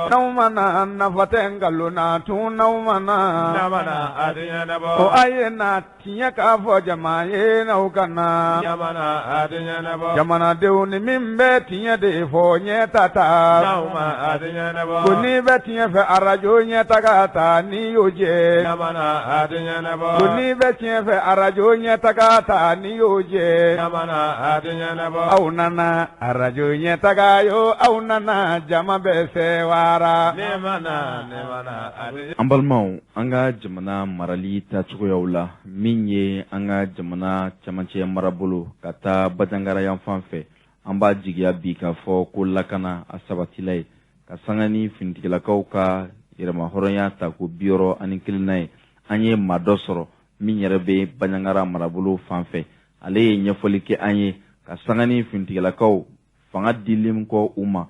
n'aw ma na nafa tɛ nkalon na tun n'aw ma na, ko a ye na tiɲɛ k'a fɔ jama ye n'aw ka na, jamanadenw ni min bɛ tiɲɛ de fɔ ɲɛ ta ta, ko n'i bɛ tiɲɛ fɛ arajo ɲɛ ta ka ta n'i y'o jɛ, ko n'i bɛ tiɲɛ fɛ arajo ɲɛ ta ka ta n'i y'o jɛ, aw nana arajo ɲɛ taga yo, aw nana jama bɛ sewara. An balimaw, an ka jamana marali taacogoyaw la, min ye an ka jamana camancɛ marabolo ka taa Bandiagara yan fan fɛ, an b'a jigiya bi k'a fɔ ko lakana a sabatila ye ka sanga ni finitigilakaw ka yɛrɛmahɔrɔnya ta ko 61nan ye. An ye maa dɔ sɔrɔ min yɛrɛ bɛ Bandiagara marabolo fan fɛ, ale ye ɲɛfɔli kɛ an ye ka sanga ni finitigilakaw fanga dilen kɔ u ma,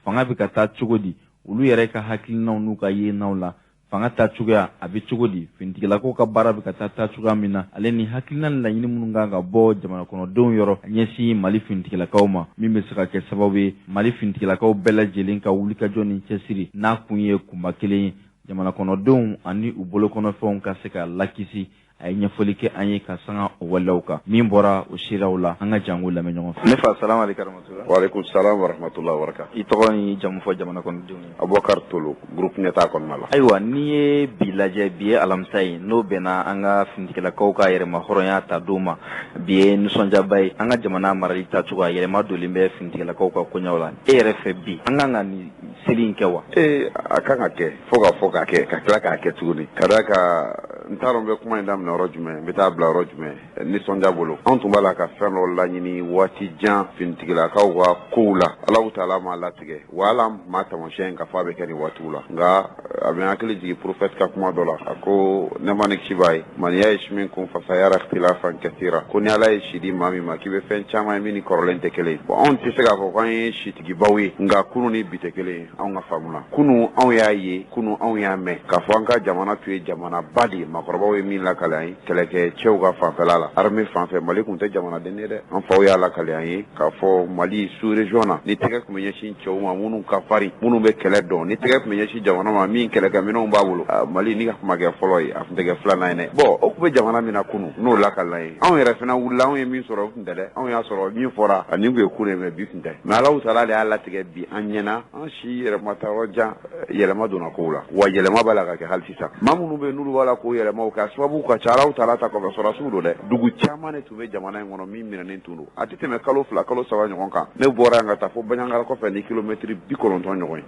fanga bɛ ka taa cogo di, olu yɛrɛ ka hakilinaw n'u ka yenaw la, fanga ta cogoya a bɛ cogo di, finitigilakaw ka baara bɛ ka taa taa cogoya min na, ale ni hakilina ni laɲini minnu kan ka bɔ jamana kɔnɔdenw yɔrɔ a ɲɛsin Mali finitigilakaw ma, min bɛ se ka kɛ sababu ye Mali finitigilakaw bɛɛ lajɛlen ka wulikajɔ ni cɛsiri n'a kun ye kunba kelen ye, jamana kɔnɔdenw ani u bolokɔnɔfɛnw ka se ka lakisi. A ye ɲɛfɔli kɛ an ye ka sanga o waleyaw kan min bɔra o seerew la, an ka jango lamɛn ɲɔgɔn fɛ. Ne fa, salamu aleykum warahmatulah. Wa aleykum salam warahmatulah wabarakatuh. I tɔgɔ ni jamu fɔ jamana kɔnɔdenw ye. Abubakar Tolo, groupe ɲɛtaa kɔnɔna la. Ayiwa, n'i ye bi lajɛ, bi ye alamisa ye, n'o bɛnna an ka finitigilakaw ka yɛrɛmahɔrɔnya ta don ma, bi ye nisɔndiyaba ye. An ka jamana marali taacogo a yɛlɛma donnen bɛ finitigilakaw ka koɲɛw la. E yɛrɛ fɛ bi, an kan ka nin seli in kɛ wa? Ee, a kan ka kɛ, fo ka fɔ k'a kɛ, ka tila k'a kɛ tuguni. Ka d'a kan n t'a dɔn n bɛ kuma in daminɛ yɔrɔ jumɛn, n bɛ taa bila yɔrɔ jumɛn. Nisɔndiya bolo, anw tun b'a la ka fɛn dɔ laɲini waati jan finitigilakaw ka kow la. Alahu taala m'a latigɛ wa ala ma taamasiyɛn k'a fɔ a bɛ kɛ nin waatiw la. Nka a bɛ n hakili jigin prophète ka kuma dɔ la, a ko nɛɛma ni kisi b'a ye, maniya ye si min kun fasayara ikhtilafan kathira, ko ni ala ye si di maa min ma k'i bɛ fɛn caman ye min ni kɔrɔlen tɛ kelen ye. Bon, anw tɛ se k'a fɔ k'an ye sitigibaw ye, nka kunun ni bi tɛ kelen ye anw ka faamu na. Kunun anw y'a ye, kunun anw y'a mɛn k'a fɔ an ka jamana tun ye jamanaba de ye, maakɔrɔbaw ye min lakale an ye kɛlɛkɛ cɛw ka fanfɛla la, armée fan fɛ. Mali tun tɛ jamanaden ye dɛ, an faw y'a lakale an ye k'a fɔ Mali sous région na, ni tɛgɛ tun bɛ ɲɛsin cɛw ma minnu ka farin, minnu bɛ kɛlɛ dɔn, ni tɛgɛ tun bɛ ɲɛsin jamana ma min kɛlɛkɛminɛnw b'a bolo, Mali ni ka kuma kɛ fɔlɔ ye, a tun tɛ kɛ filanan ye dɛ. Bon, o tun bɛ jamana min na kunun, n'o lakale an ye, anw yɛrɛ fana wulila, anw ye min sɔrɔ o tun tɛ dɛ, anw y'a sɔrɔ min fɔra ani tun ye kunun ye, mais bi tun tɛ. Mais Alahu taala de y'a latigɛ bi an ɲɛna, an si yɛrɛ ma taa yɔrɔ jan, yɛlɛma donna kow la, wa yɛlɛma b'a la ka kɛ hali sisan. Maa minnu bɛ yen n'olu b'a la k'o yɛlɛmaw kɛ, a sababu ka ca Alahu taala ta kɔfɛ, sɔrɔdasiw don dɛ. Dugu caman de tun bɛ jamana in kɔnɔ min minɛnen tun don, a tɛ tɛmɛ kalo 2 kalo 3 ɲɔgɔn kan. Ne bɔra yan ka taa fo Bandiagara kɔfɛ ni kilomɛtiri 90 ɲɔgɔn ye.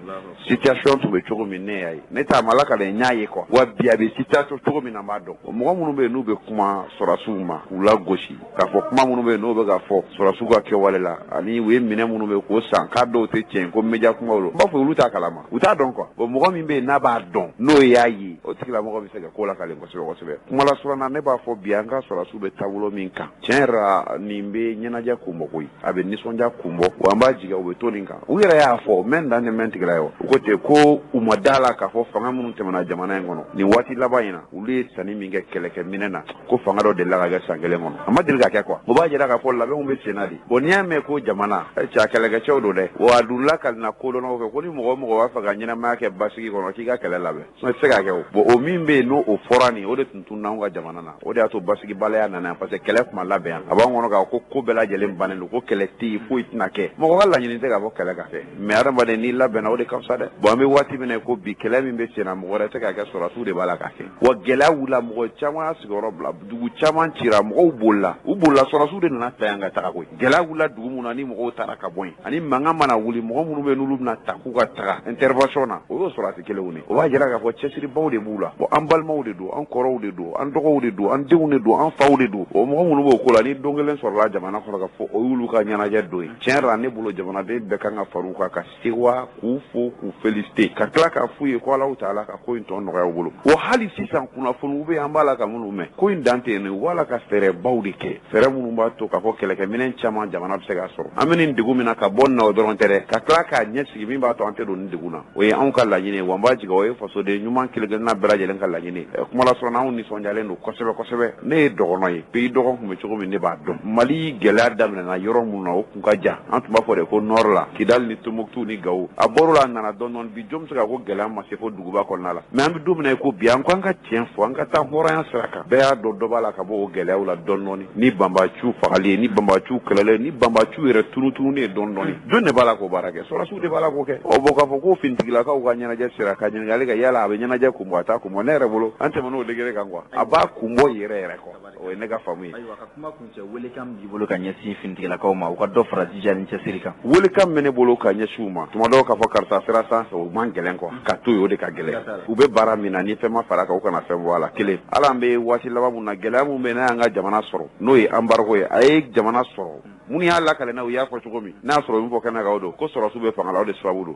Situation tun bɛ cogo min ne y'a ye, ne t'a ma lakale, n y'a ye quoi. Wa bi a bɛ situation cogo min na n b'a dɔn. Mɔgɔ minnu bɛ yen n'u bɛ kuma sɔrɔdasiw ma k'u lagosi, k'a fɔ kuma minnu bɛ yen n'o bɛ ka fɔ sɔrɔdasiw ka kɛwale la, ani u ye minɛn minnu bɛ k'o san k'a dɔw tɛ tiɲɛ ko média kumaw don, n b'a fɔ olu t'a kalama, u t'a dɔn quoi. Bon, mɔgɔ min bɛ yen n'a b'a dɔn, n'o y'a ye, o tigilamɔgɔ bɛ se ka ko lakale kosɛbɛ kosɛbɛ. Kuma lasurunya na, ne b'a fɔ bi an ka sɔrɔdasiw bɛ taabolo min kan, tiɲɛ yɛrɛ la nin bɛ ɲɛnajɛ kun bɔ koyi, a bɛ nisɔndiya kun bɔ, wa an b'a jigin u bɛ to nin kan. U yɛrɛ y'a fɔ mɛn dan tɛ mɛn tigila ye wa, u ko ten ko u ma da la k'a fɔ fanga minnu tɛmɛna jamana in kɔnɔ nin waati laban in na, olu ye sanni min kɛ kɛlɛkɛminɛ na, ko fanga dɔ delila ka kɛ san kelen kɔnɔ, a ma deli ka kɛ quoi. O b'a jira k'a fɔ labɛnw bɛ sen na de. Bon, n'i y'a mɛn ko jamana cɛ kɛlɛkɛcɛw don dɛ, wa a dun lakalina kodɔnnaw fɛ ko ni mɔgɔ o mɔgɔ b'a fɛ ka ɲɛnamaya kɛ basigi kɔnɔ, k'i ka kɛlɛ labɛn, sinon i tɛ se k'a kɛ o. Bon, Bon, o min bɛ yen, n'o o fɔra nin, o de tun tununa anw ka jamana na. O de y'a to basigibaliya nana yan, parce que kɛlɛ tun ma labɛn yan. A b'an kɔnɔ k'a ko ko bɛɛ lajɛlen bannen don, ko kɛlɛ tɛ yen, foyi tɛna kɛ. Mɔgɔ ka laɲini tɛ k'a fɔ kɛlɛ ka kɛ, mais adamaden n'i labɛnna, o de ka fisa dɛ. Bon, an bɛ waati min na ko bi, kɛlɛ min bɛ sen na, mɔgɔ wɛrɛ tɛ k'a kɛ, sɔrɔdasiw de b'a la k'a kɛ. Wa gɛlɛya wulila, mɔgɔ caman y'a sigiyɔrɔ bila, dugu caman cira, mɔgɔw bolila, u bolila, sɔrɔdasiw de nana ta yan ka taga koyi. Gɛlɛya wulila dugu mun na, ni mɔgɔw taara ka bɔ yen, ani mankan mana wuli, mɔgɔ minnu bɛ yen n'olu bɛna ta k'u ka taga intervention na, o y'o sɔrɔdasi kelenw de. O b'a jira k'a fɔ cɛsiribaw de b'u la. Bon, an balimaw de don, an kɔrɔw de don, an dɔgɔw de don, an denw de don, an faw de don. O mɔgɔ minnu b'o ko la, ni don kelen sɔrɔla jamana kɔnɔ ka fɔ o y'olu ka ɲɛnajɛ don ye, tiɲɛ yɛrɛ la, ne bolo, jamanaden bɛɛ kan ka far'u kan ka sewa, k'u fo, k'u féliciter, ka tila k'a f'u ye ko Alahu taala ka ko in tɔ nɔgɔya u bolo. Wa hali sisan, kunnafoniw bɛ yen, an b'a la ka minnu mɛn, ko in dan tɛ yen, u b'a la ka fɛɛrɛbaw de kɛ, fɛɛrɛ minnu b'a to k'a fɔ kɛlɛkɛminɛn caman jamana bɛ se k'a sɔrɔ. An bɛ nin degun min na ka bɔ nin na, o dɔrɔn tɛ dɛ, ka tila k'a ɲɛsigi min b'a to an tɛ don nin degun na, o ye anw ka laɲini ye. Wa n b'a jigin, o ye fasoden ɲuman kelen kelenna bɛɛ lajɛlen ka laɲini ye. Kuma la sɔrɔ, anw nisɔndiyalen don kosɛbɛ kosɛbɛ. Ne ye dɔgɔnɔ ye, pays dɔgɔn tun bɛ cogo min, ne b'a dɔn. Mali gɛlɛya daminɛna yɔrɔ minnu na, o kun ka jan. An tun b'a fɔ de ko nord la, Kidali ni Tombouctou ni Gao. A bɔr'o la, a nana dɔɔni dɔɔni. Bi, jɔn bɛ se ka ko gɛlɛya ma se fo duguba kɔnɔna la? Mais an bɛ don min na i ko bi, an ko an ka tiɲɛ fɔ, an ka taa hɔrɔnya sira kan. Bɛɛ y'a dɔn, dɔ b'a la ka bɔ o gɛlɛyaw la dɔɔni dɔɔni, ni banbaciw fagali ye, ni banbaciw kɛlɛlen, ni banbaciw yɛrɛ tunutununen ye dɔɔni dɔɔni. Jɔn de b'a la k'o baara kɛ? Sɔrɔdasiw de b'a la k'o kɛ. Ɔ bɔn, k'a fɔ ko finitigilakaw ka ɲɛnajɛ sera ka ɲininkali kɛ, yala a bɛ ɲɛnajɛ kun bɔ, a t'a kun bɔ, ne yɛrɛ bolo, an tɛmɛn'o degré kan quoi. A b'a kun bɔ yɛrɛ yɛrɛ quoi, o ye ne ka faamu ye. Ayiwa, ka kuma kuncɛ, welekan min b'i bolo ka ɲɛsin finitigilakaw ma, u ka dɔ fara jija ni cɛsiri kan? Welekan min bɛ ne bolo ka ɲɛsin u ma, tuma dɔw k'a fɔ karisa sira sanfɛ, o man gɛlɛn quoi, ka to yen, o de ka gɛlɛn. U bɛ baara min na, ni fɛn ma fara kan, u kana fɛn bɔ a la. Kelen, hali an bɛ waati laban mun na, gɛlɛya mun bɛ n'a y'an ka jamana sɔrɔ, n'o ye embargo ye, a ye jamana sɔrɔ. Minnu y'a lakale n'a u y'a fɔ cogo min, n'a y'a sɔrɔ min fɔ kɛnɛ kan, o don ko sɔrɔdasiw bɛ fanga la, o de sababu don.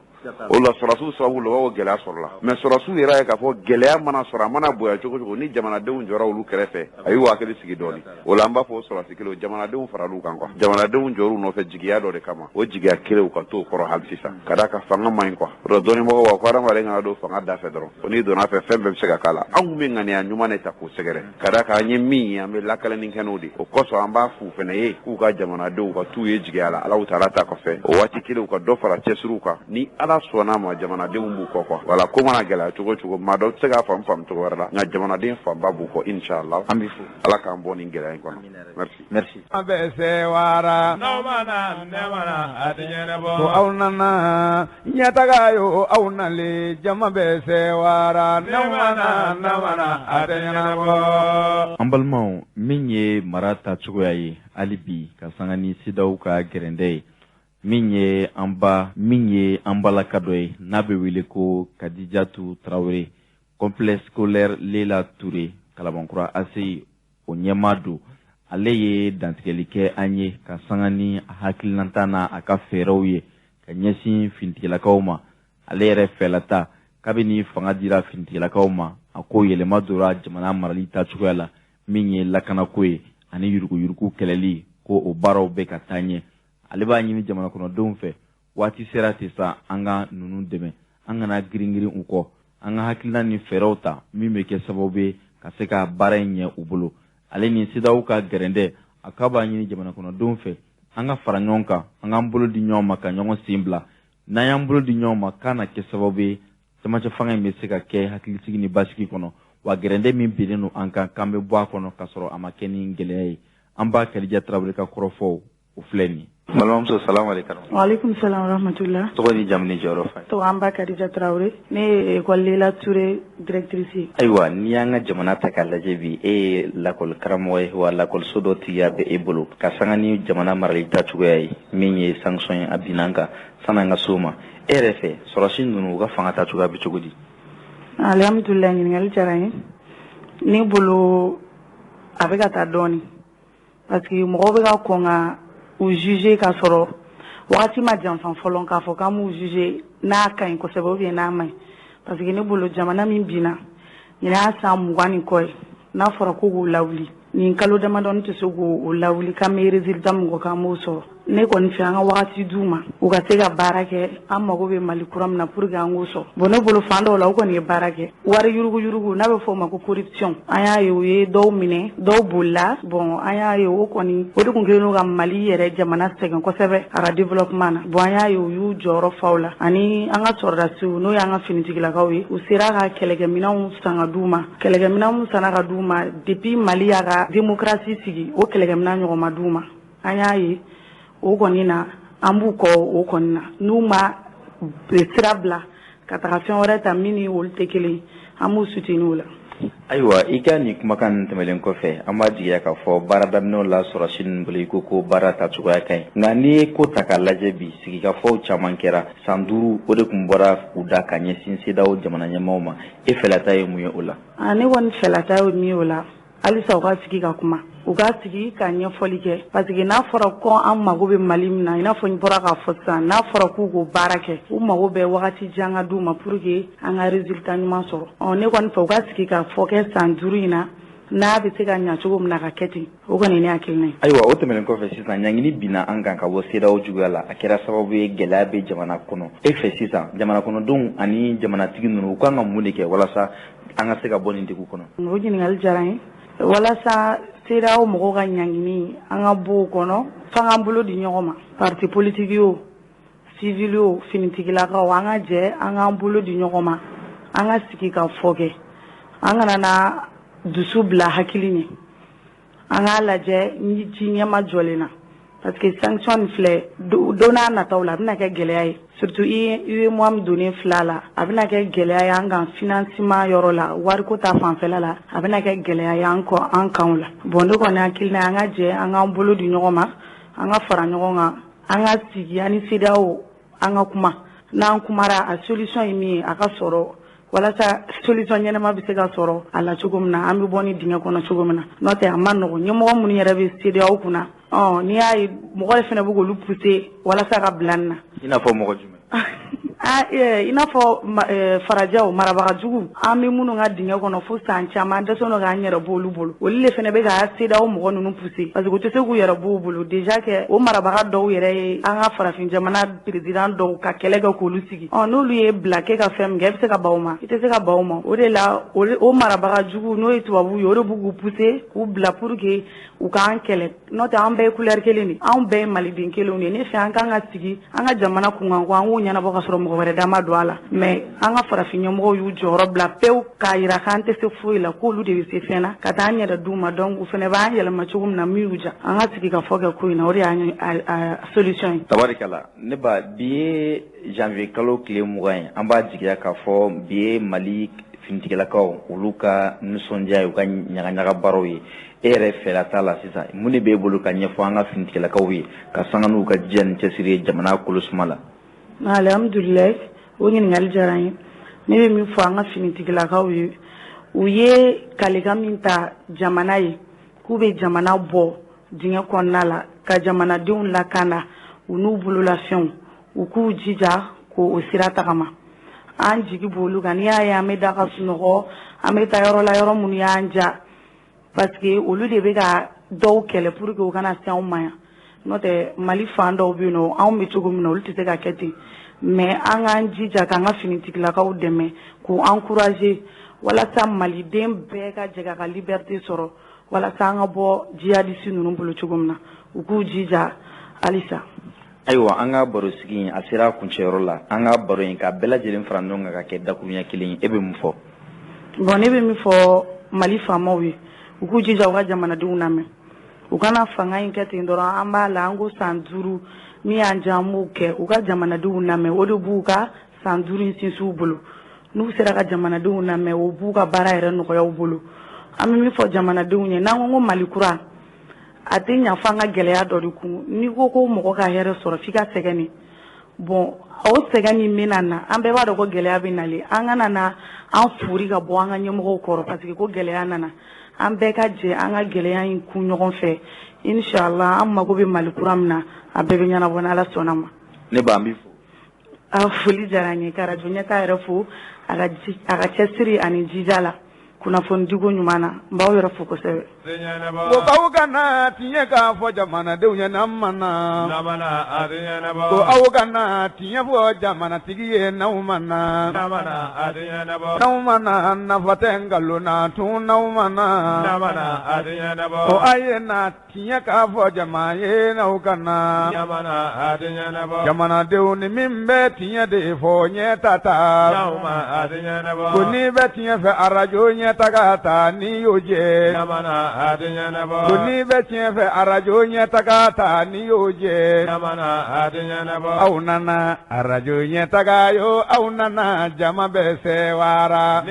O la, sɔrɔdasiw sababu la, u b'a fɔ gɛlɛya sɔrɔla. Mais sɔrɔdasiw yɛrɛ ye k'a fɔ gɛlɛya mana sɔrɔ, a mana bonya cogo cogo, ni jamanadenw jɔra olu kɛrɛfɛ, a y'u hakili sigi dɔɔni. O la, an b'a fɔ o sɔrɔdasi kelen, jamanadenw faral'u kan quoi. Jamanadenw jɔr'u nɔfɛ jigiya dɔ de kama, o jigiya kelen, u ka t'o kɔrɔ hali sisan, ka d'a kan fanga man ɲi quoi. O la, dɔnnibagaw b'a fɔ ko adamaden kana don fanga da fɛ dɔrɔn, ko n'i donna fɛ, fɛn bɛɛ bɛ se ka k'a la. Anw bɛ ŋaniya ɲuman de ta k'u sɛgɛrɛ, ka d'a kan an ye min ye, an bɛ lakaleni kɛ n'o de. O kosɔn, an b'a f'u fana ye k'u ka jamanadenw ka t'u ye jigiya la, Alahu taala ta kɔfɛ. O waati kelen, u ka dɔ fara cɛsiriw kan. Ni Ala sɔnna ma, jamanadenw b'u kɔ quoi. Wala ko mana gɛlɛya cogo cogo, maa dɔ tɛ se k'a faamu faamu cogo wɛrɛ la, nka jamanaden fanba b'u kɔ, inshallah. An b'i fo. Ala k'an bɔ nin gɛlɛya in kɔnɔ. Merci. Merci. An bɛ se wara ko aw nana ɲɛtaga yo, aw nalen jama bɛ se wara a tɛ ɲɛnabɔ. An balimaw, min ye mara tacogoya ye hali bi, ka sanga ni CEDEAO ka gɛrɛndɛ ye, min ye an ba, min ye an balaka dɔ ye, n'a bɛ wele ko Kadijatu Tarawele, complexe scolaire Lela Touré, Kalabankura ACI, o ɲɛmaa don. Ale ye dantigɛli kɛ an ye ka sanga ni hakilinata n'a a ka fɛɛrɛw ye ka ɲɛsin finitigilakaw ma. Ale yɛrɛ fɛlata, kabini fanga dira finitigilakaw ma, a ko yɛlɛma donna jamana marali tacogoya la, min ye lakanako ye ani yuruguyurugu kɛlɛli, ko o baaraw bɛ ka taa ɲɛ. Ale b'a ɲini jamana kɔnɔdenw fɛ, waati sera ten sa, an ka ninnu dɛmɛ, an kana girin-girin u kɔ, an ka hakilina ni fɛɛrɛw ta min bɛ kɛ sababu ye ka se ka baara in ɲɛ u bolo. Ale ni CEDEAO ka gɛrɛndɛ, a k'a b'a ɲini jamana kɔnɔdenw fɛ, an ka fara ɲɔgɔn kan, an k'an bolo di ɲɔgɔn ma, ka ɲɔgɔn sen bila. N'an y'an bolo di ɲɔgɔn ma, k'a na kɛ sababu ye camancɛ fanga in bɛ se ka kɛ hakilisigi ni basigi kɔnɔ. Wa gɛrɛndɛ min binnen don an kan, k'an bɛ bɔ a kɔnɔ k'a sɔrɔ a ma kɛ ni gɛlɛya ye. An b'a Kadija Tarawele ka kɔrɔfɔw, o filɛ nin ye. Balimamuso, salamu aleykum. Waaleykum salam wa rahmatullah. Tɔgɔ ni jamu ni jɔyɔrɔ fa? Tɔgɔ an ba Kadija Tarawele, ne ye école Lela Touré directrice ye. Ayiwa, n'i y'an ka jamana ta k'a lajɛ bi, e ye lakɔli karamɔgɔ ye, wa lakɔliso dɔ tigiya bɛ e bolo. Ka sanga ni jamana marali tacogoya ye, min ye sanction ye, a binna an kan, san'an ka s'o ma, e yɛrɛ fɛ, sɔrɔdasi ninnu, u ka fanga tacogoya bɛ cogo di? Alhamdulilayi, ɲininkali diyara n ye. Ne bolo, a bɛ ka taa dɔɔni, parce que mɔgɔw bɛ ka kɔn ka u juger k'a sɔrɔ wagati ma janfa fɔlɔ k'a fɔ k'an b'u juger n'a ka ɲi kosɛbɛ ou bien n'a ma ɲi, parce que ne bolo, jamana min binna nin y'a san 20 ni kɔ ye, n'a fɔra ko k'o lawuli nin kalo damadɔni tɛ se k'o lawuli, k'an bɛ résultat min kɔ k'an b'o sɔrɔ. Ne kɔni fɛ, an ka wagati d'u ma, u ka se ka baara kɛ. An mago bɛ Mali kura min na pour que an k'o sɔrɔ. Bon, ne bolo, fan dɔw la, u kɔni ye baara kɛ. Wari yuruguyurugu n'a bɛ fɔ o ma ko corruption, an y'a ye u ye dɔw minɛ, dɔw bolila. Bon, an y'a ye o kɔni, o de tun kɛlen don ka Mali yɛrɛ jamana sɛgɛn kosɛbɛ a ka développement na. Bon, an y'a ye u y'u jɔyɔrɔ fa o la. Ani an ka sɔrɔdasiw, n'o y'an ka finitigilakaw ye, u sera ka kɛlɛkɛminɛnw san ka d'u ma. Kɛlɛkɛminɛn min sanna ka d'u ma, depuis Mali y'a ka démocratie sigi, o kɛlɛkɛminɛn ɲɔgɔn ma d'u ma. An y'a ye o kɔni na, an b'u kɔ o kɔni na. N'u ma sira bila ka taga fɛn wɛrɛ ta min ni olu tɛ kelen, an b'u soutenir o la. Ayiwa, i ka nin kumakan ninnu tɛmɛnen kɔfɛ, an b'a jigiya k'a fɔ baara daminɛw la sɔrɔsi ninnu bolo, i ko ko baara tacogoya ka ɲi. Nka n'i ye ko ta k'a lajɛ bi, sigikafɔw caman kɛra san 5, o de tun bɔra u da ka ɲɛsin CEDEAO jamana ɲɛmaaw ma. E fɛlata ye mun ye o la? Ne kɔni fɛlata ye min ye o la, halisa u ka sigi ka kuma, u ka sigi ka ɲɛfɔli kɛ, parce que n'a fɔra ko an mago bɛ Mali min na, i n'a fɔ n bɔra k'a fɔ sisan, n'a fɔra k'u k'o baara kɛ, u mago bɛ wagati jan ka d'u ma pour que an ka résultat ɲuman sɔrɔ. Ɔ, ne kɔni fɛ, u ka sigi ka fɔ kɛ san 5 in na, n'a bɛ se ka ɲa cogo min na, ka kɛ ten. O kɔni ne hakilina ye. Ayiwa, o tɛmɛnen kɔfɛ, sisan ɲangini binna an kan ka bɔ CEDEAO juguya la, a kɛra sababu ye gɛlɛya bɛ jamana kɔnɔ. E fɛ sisan, jamana kɔnɔdenw ani jamanatigi ninnu, u kan ka mun de kɛ walasa an ka se ka bɔ nin degun kɔnɔ? O ɲininkali diyara n ye. Walasa CEDEAO mɔgɔw ka ɲangini, an ka bɔ o kɔnɔ, f'an k'an bolo di ɲɔgɔn ma. Parti politique o, civil o, finitigilakaw, an ka jɛ, an k'an bolo di ɲɔgɔn ma, an ka sigi ka fɔ kɛ. An kana na dusu bila hakili ɲɛ, an k'a lajɛ ni ji ɲɛma jɔlen na, parce que sanction nin filɛ, don n'a nataw la, a bɛna kɛ gɛlɛya ye, surtout UEMOA min donnen filɛ a la, a bɛna kɛ gɛlɛya ye an kan financement yɔrɔ la, wariko ta fanfɛla la, a bɛna kɛ gɛlɛya ye an kɔ an kan la. Bon, ne kɔni hakilina ye, an ka jɛ, an k'an bolo di ɲɔgɔn ma, an ka fara ɲɔgɔn kan, an ka sigi ani CEDEAO, an ka kuma. N'an kumara, a solution ye min ye, a ka sɔrɔ, walasa solution ɲɛnama bɛ se ka sɔrɔ a la cogo min na, an bɛ bɔ ni dingɛ kɔnɔ cogo min na. N'o tɛ, a ma nɔgɔn. Ɲɛmɔgɔ minnu yɛrɛ bɛ CEDEAO kunna, ɔ, n'i y'a ye mɔgɔ de fana bɛ k'olu pousser walasa ka bila nin na. I n'a fɔ mɔgɔ jumɛn? I n'a fɔ farajɛw, marabaga jugu, an bɛ minnu ka dingɛ kɔnɔ fo san caman, an dɛsɛ k'an yɛrɛ bɔ olu bolo. Olu de fana bɛ ka CEDEAO mɔgɔ ninnu pousser, parce que u tɛ se k'u yɛrɛ bɔ u bolo. Déjà kɛ o marabaga dɔw yɛrɛ ye an ka farafin jamana président dɔw ka kɛlɛ kɛ k'olu sigi. Ɔ, n'olu ye bila k'e ka fɛn min kɛ, e bɛ se ka ban o ma? I tɛ se ka ban o ma. O de la, o marabaga jugu, n'o ye tubabuw ye, o de b'u k'u pousser k'u bila pour que u k'an kɛlɛ. N'o tɛ, an bɛɛ ye couleur kelen de, anw bɛɛ ye maliden kelenw de ye. Ne fɛ, an kan ka sigi an ka jamana kunkanko, an k'o ɲɛnabɔ ka sɔrɔ mɔgɔ wɛrɛ da ma don a la. Mais an ka farafin ɲɛmɔgɔw y'u jɔyɔrɔ bila pewu k'a yira k'an tɛ se foyi la, k'olu de bɛ se fɛn na, ka taa an yɛrɛ d'u ma. Donc u fana b'an yɛlɛma cogo min na min y'u ja. An ka sigi ka fɔ kɛ ko in na, o de y'an solution ye. Tabarikala, ne ba, bi ye janvier kalo tile 20 ye. An b'a jigiya k'a fɔ bi ye Mali finitigilakaw olu ka nisɔndiya ye, u ka ɲagaɲaga baaraw ye. E yɛrɛ fɛla t'a la sisan, mun de b'e bolo ka ɲɛfɔ an ka finitigilakaw ye ka sanga n'u ka jija ni cɛsiri ye jamana kolosuma la? Alhamdulilayi, o ɲininkali diyara n ye. Ne bɛ min fɔ an ka finitigilakaw ye, u ye kalikan min ta jamana ye k'u bɛ jamana bɔ dingɛ kɔnɔna la, ka jamanadenw lakana u n'u bololafɛnw, u k'u jija k'o sira tagama. An jigi b'olu kan. N'i y'a ye an bɛ da ka sunɔgɔ, an bɛ taa yɔrɔ la, yɔrɔ minnu y'an ja, parce que olu de bɛ ka dɔw kɛlɛ pour que u kana se anw ma yan. N'o tɛ, Mali fan dɔw bɛ yen nɔ, anw bɛ cogo min na, olu tɛ se ka kɛ ten. Mais an k'an jija k'an ka finitigilakaw dɛmɛ, k'u encourager, walasa maliden bɛɛ ka jɛ k'a ka liberté sɔrɔ, walasa an ka bɔ jihadiste ninnu bolo cogo min na. U k'u jija halisa. Ayiwa, an ka baro sigi a sera kuncɛyɔrɔ la. An ka baro in ka bɛɛ lajɛlen fara ɲɔgɔn kan ka kɛ dakuruɲɛ kelen ye, e bɛ mun fɔ? Bon, ne bɛ min fɔ Mali faamaw ye, u k'u jija u ka jamanadenw lamɛn. U kana fanga in kɛ ten dɔrɔn, an b'a la, an ko san 5, min y'an diya, an b'o kɛ. U ka jamanadenw lamɛn, o de b'u ka san 5 in sinsin u bolo. N'u sera ka jamanadenw lamɛn, o b'u ka baara yɛrɛ nɔgɔya u bolo. An bɛ min fɔ jamanadenw ye, n'an ko ko Mali kura, a tɛ ɲa f'an ka gɛlɛya dɔ de kun. N'i ko ko mɔgɔ ka hɛrɛ sɔrɔ, f'i ka sɛgɛn de. Bon, o sɛgɛn min bɛna na, an bɛɛ b'a dɔn ko gɛlɛya bɛ nalen. An kana na an furi ka bɔ an ka ɲɛmɔgɔw kɔrɔ parce que ko gɛlɛya nana. An bɛɛ ka jɛ an ka gɛlɛya in kun ɲɔgɔn fɛ. Inshallah, an mago bɛ Mali kura min na, a bɛɛ bɛ ɲɛnabɔ n'Ala sɔnna ma. Ne ba, an b'i fo. A foli diyara n ye, ka radio ɲɛta yɛrɛ fo a ka cɛsiri ani jija la. Kunnafoni diko ɲuman na, n b'aw yɛrɛ fo kosɛbɛ. Ko aw kana tiɲɛ k'a fɔ jamanadenw ye n'an ma na, ko aw kana tiɲɛ fɔ jamanatigi ye n'aw ma na, n'aw ma na nafa tɛ nkalon na tun n'aw ma na, ko a ye na tiɲɛ k'a fɔ jama ye n'aw kana, jamanadenw ni min bɛ tiɲɛ de fɔ ɲɛ ta ta, ko n'i bɛ tiɲɛ fɛ arajo ɲɛ taga ta n'i y'o jɛ, ko n'i bɛ tiɲɛ fɛ arajo ɲɛ taga ta n'i y'o jɛ, aw nana arajo ɲɛ taga yo, aw nana jama bɛ sewara.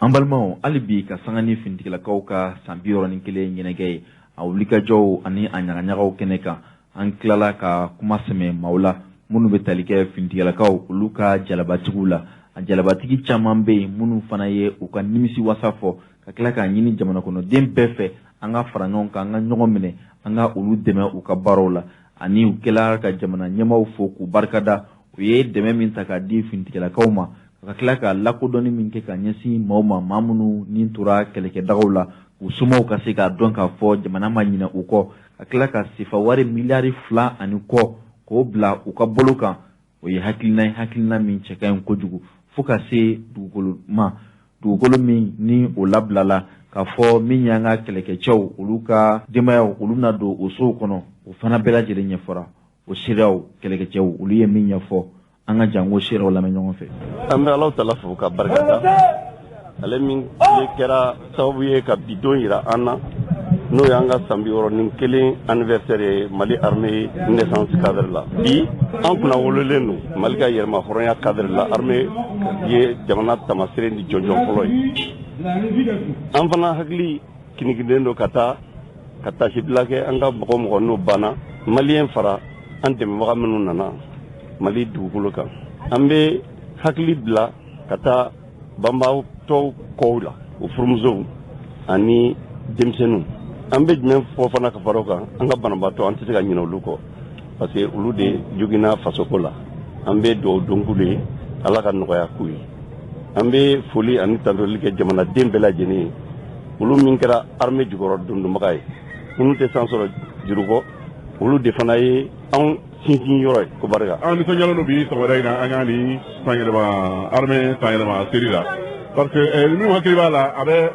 An balimaw, hali bi ka sanga ni finitigilakaw ka san 61 ɲɛnajɛ ye, a wulikajɔw ani a ɲagaɲagaw kɛnɛ kan, an tilala ka kuma sɛmɛ maaw la minnu bɛ tali kɛ finitigilakaw olu ka jalabatigiw la. A jalabatigi caman bɛ yen minnu fana ye u ka nimisi wasa fɔ ka tila k'a ɲini jamana kɔnɔden bɛɛ fɛ an ka fara ɲɔgɔn kan, an ka ɲɔgɔn minɛ, an ka olu dɛmɛ u ka baaraw la, ani u kɛla ka jamana ɲɛmaaw fo k'u barikada u ye dɛmɛ min ta k'a di finitigilakaw ma, ka tila ka lakodɔnni min kɛ ka ɲɛsin maaw ma, maa minnu ni tora kɛlɛkɛdagaw la, u somaw ka se k'a dɔn k'a fɔ jamana ma ɲinɛ u kɔ, ka tila ka sefa wari miliyari 2 ani kɔ k'o bila u ka bolo kan. O ye hakilina ye, hakilina min cɛ ka ɲi kojugu, fo ka se dugukolo ma, dugukolo min ni o labilala k'a fɔ min y'an ka kɛlɛkɛcɛw olu ka denbayaw olu na don o sow kɔnɔ, o fana bɛɛ lajɛlen ɲɛfɔra. O seereyaw kɛlɛkɛcɛw olu ye min ɲɛfɔ, an ka janko seerew lamɛn ɲɔgɔn fɛ. An bɛ Alahu Taala fo ka barika da, ale min kɛra sababu ye ka bi don yira an na, n'o y'an ka san 61 anniversaire ye Mali armée naissance cadre la. Bi an kunna wololen don Mali ka yɛrɛma hɔrɔnya cadre la, armée ye jamana taamasere ni jɔnjɔn fɔlɔ ye. An fana hakili kinikilen don ka taa ka tasibila kɛ an ka mɔgɔ n'o banna maliyɛn fara an dɛmɛbaga minnu nana Mali dugukolo kan. An bɛ hakili bila ka taa banbaatɔw kɔw la, o furumusow ani denmisɛnninw. An bɛ jumɛn fɔ fana ka fara o kan, an ka banabaatɔ an tɛ se ka ɲinɛ olu kɔ, parce que olu de joginna fasoko la. An bɛ dugawu don k'u ye, Ala ka nɔgɔya k'u ye. An bɛ foli ani tantoli kɛ jamanaden bɛɛ lajɛlen ye, olu min kɛra armée jukɔrɔ dondonbaga ye, minnu tɛ san sɔrɔ juru kɔ, olu de fana ye anw sinsin yɔrɔ ye. Ko barika. An nisɔndiyalen don bi sɔgɔmada in na, an y'a ni sanyɛlɛma armée sanyɛlɛma seri la. Parce que min hakili b'a la, a bɛ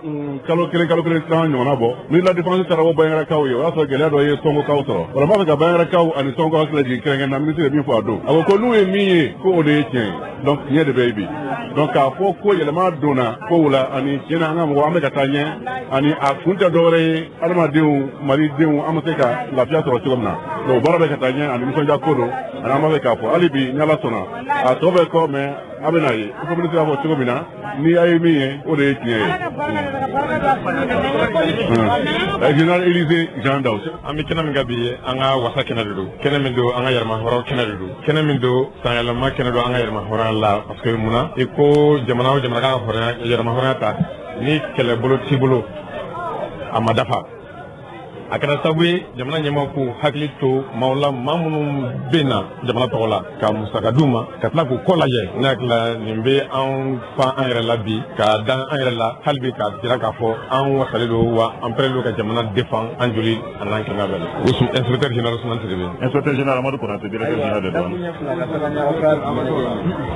kalo kelen tan ɲɔgɔnna bɔ, ni la défense taara bɔ Bandiagarakaw ye, o y'a sɔrɔ gɛlɛya dɔ ye Sɔngokaw sɔrɔ. Wala n b'a fɛ ka Bandiagarakaw ani Sɔngo hakili lajigin kɛrɛnkɛrɛn na, ministre ye min fɔ a don, a ko ko n'u ye min ye ko o de ye tiɲɛ ye, donc tiɲɛ de bɛ yen bi. Donc k'a fɔ ko yɛlɛma donna kow la, ani tiɲɛ na an ka mɔgɔ an bɛ ka taa ɲɛ, ani a kun tɛ dɔwɛrɛ ye adamadenw malidenw an bɛ se ka lafiya sɔrɔ cogo min na. Donc baara bɛ ka taa ɲɛ, ani nisɔndiya ko don, ani an b'a fɛ k'a fɔ hali bi ni Ala sɔnna a tɔ bɛ kɔ, mais a bɛ n'a ye ko ministre b'a fɔ cogo min na, ni a ye min ye o de ye tiɲɛ ye. Général Élysée Jean Daou. An bɛ kɛnɛ min kan bi, an ka wasa kɛnɛ de don, kɛnɛ min don an ka yɛrɛma hɔrɔn kɛnɛ de don, kɛnɛ min don sanyɛlɛma kɛnɛ don an ka yɛrɛma hɔrɔnya la. Parce que munna i ko jamana o jamana kan ka yɛrɛma hɔrɔnya ta, ni kɛlɛbolo t'i bolo a ma dafa. A kɛra sababu ye jamana ɲɛmaaw k'u hakili to maaw la, maa minnu bɛ na jamana tɔgɔ la, ka musaka d'u ma, ka tila k'u kɔ lajɛ. Ne hakili la nin bɛ anw fa an yɛrɛ la bi, k'a dan an yɛrɛ la hali bi, k'a jira k'a fɔ an wasalen don, wa an pɛrɛlen don ka jamana défend an joli ani n'an kɛnɛya bɛɛ la. Inspecteur général Ousmane Sidibé. Inspecteur général Amadou Konaté, directeur général des douanes.